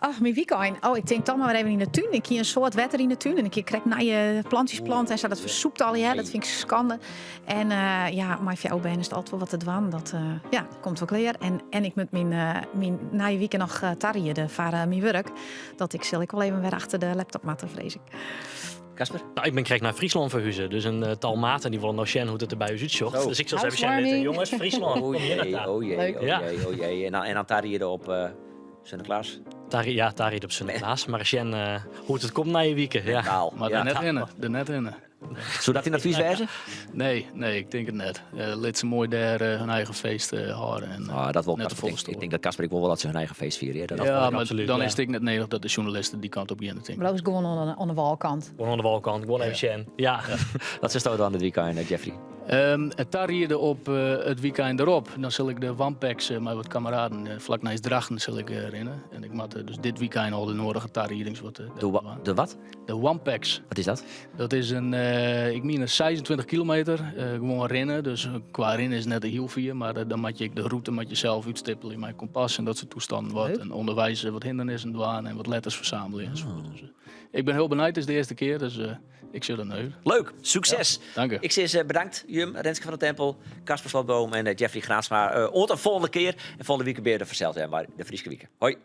Och, myn wykein. Oh, ik tink toch mar wer even yn de tún. Ik hie in soad wetter yn de tún en ik hie krekt nije plantsjes plant en sa. Dat fersûpt allegear. Dat fyn ik skande. En ja, mei fjouwer bern is it altyd wol wat te dwaan. Dat ja, komt wol klear. En ik moat myn nije wike noch tariede foar myn wurk. Dat ik sil ek wol even wer achter de laptop moatte, frees ik. Casper? Nou, ik bin krekt nei Fryslân ferhuze, dus in tal maten dy wolle no sjen hoe't it der by ús útsjocht. Zo. Dus ik sil se even sjen litte. Housewarming. Jonges, Fryslân, O kom hjir jee, nei ta. o jee, Leuk. o Ja. jee, o jee. En dan tariede op Sinteklaas? Ja, tariede op Sinteklaas. Mar sjen hoe't it komt nije wike. Ja. Mentaal. Mar Ja. der net hinne, der net hinne. Soe dat dyn advys wêze? Nee, nee, ik tink it net. Lit se moai dêr hun eigen feest hâlde en Ah, dat wol net te Casper. folle Ik stoare. tink dat Casper ek wol wol dat se hun eigen feest fiere. Dat Ja, wol ik mar absoluut, dan ja. is it ek net nedich dat de sjoernalisten dy kant op gean, tink ik. Bliuwst gewoan oan de wâlkant. Gewoan oan de wâlkant, gewoan even sjen. Ja. Wat silsto dwaan dit wykein, Jeffrey? It tariede op it wykein derop. Dan sil ik de Wampex mei wat kameraden flak neist Drachten sil ik rinne. En ik moat dus dit wykein al de nodige tariedings wat De de wat? De Wampex. Wat is dat? Dat is in, ik mien 26 kilometer. Gewoan rinne. Dus kwa rinne is net hiel fier. Mar dan moat je ek de rûte moat je sels útstippelje mei kompas en dat soart toestannen wat. Leuk. En ûnderweis wat hindernissen dwaan en wat letters fersammelje enzovoort. Dus ik bin hiel benijd. It is de earste kear, dus ik sjoch der nei út. Leuk, sukses. Ja, dank u. Ik sis bedankt, Jum, Renske van der Tempel, Casper Slotboom en Jeffrey Graansma. Oant de folgjende kear. En folgjende wike binne we der fansels wer mei de Fryske Wike. Hoi.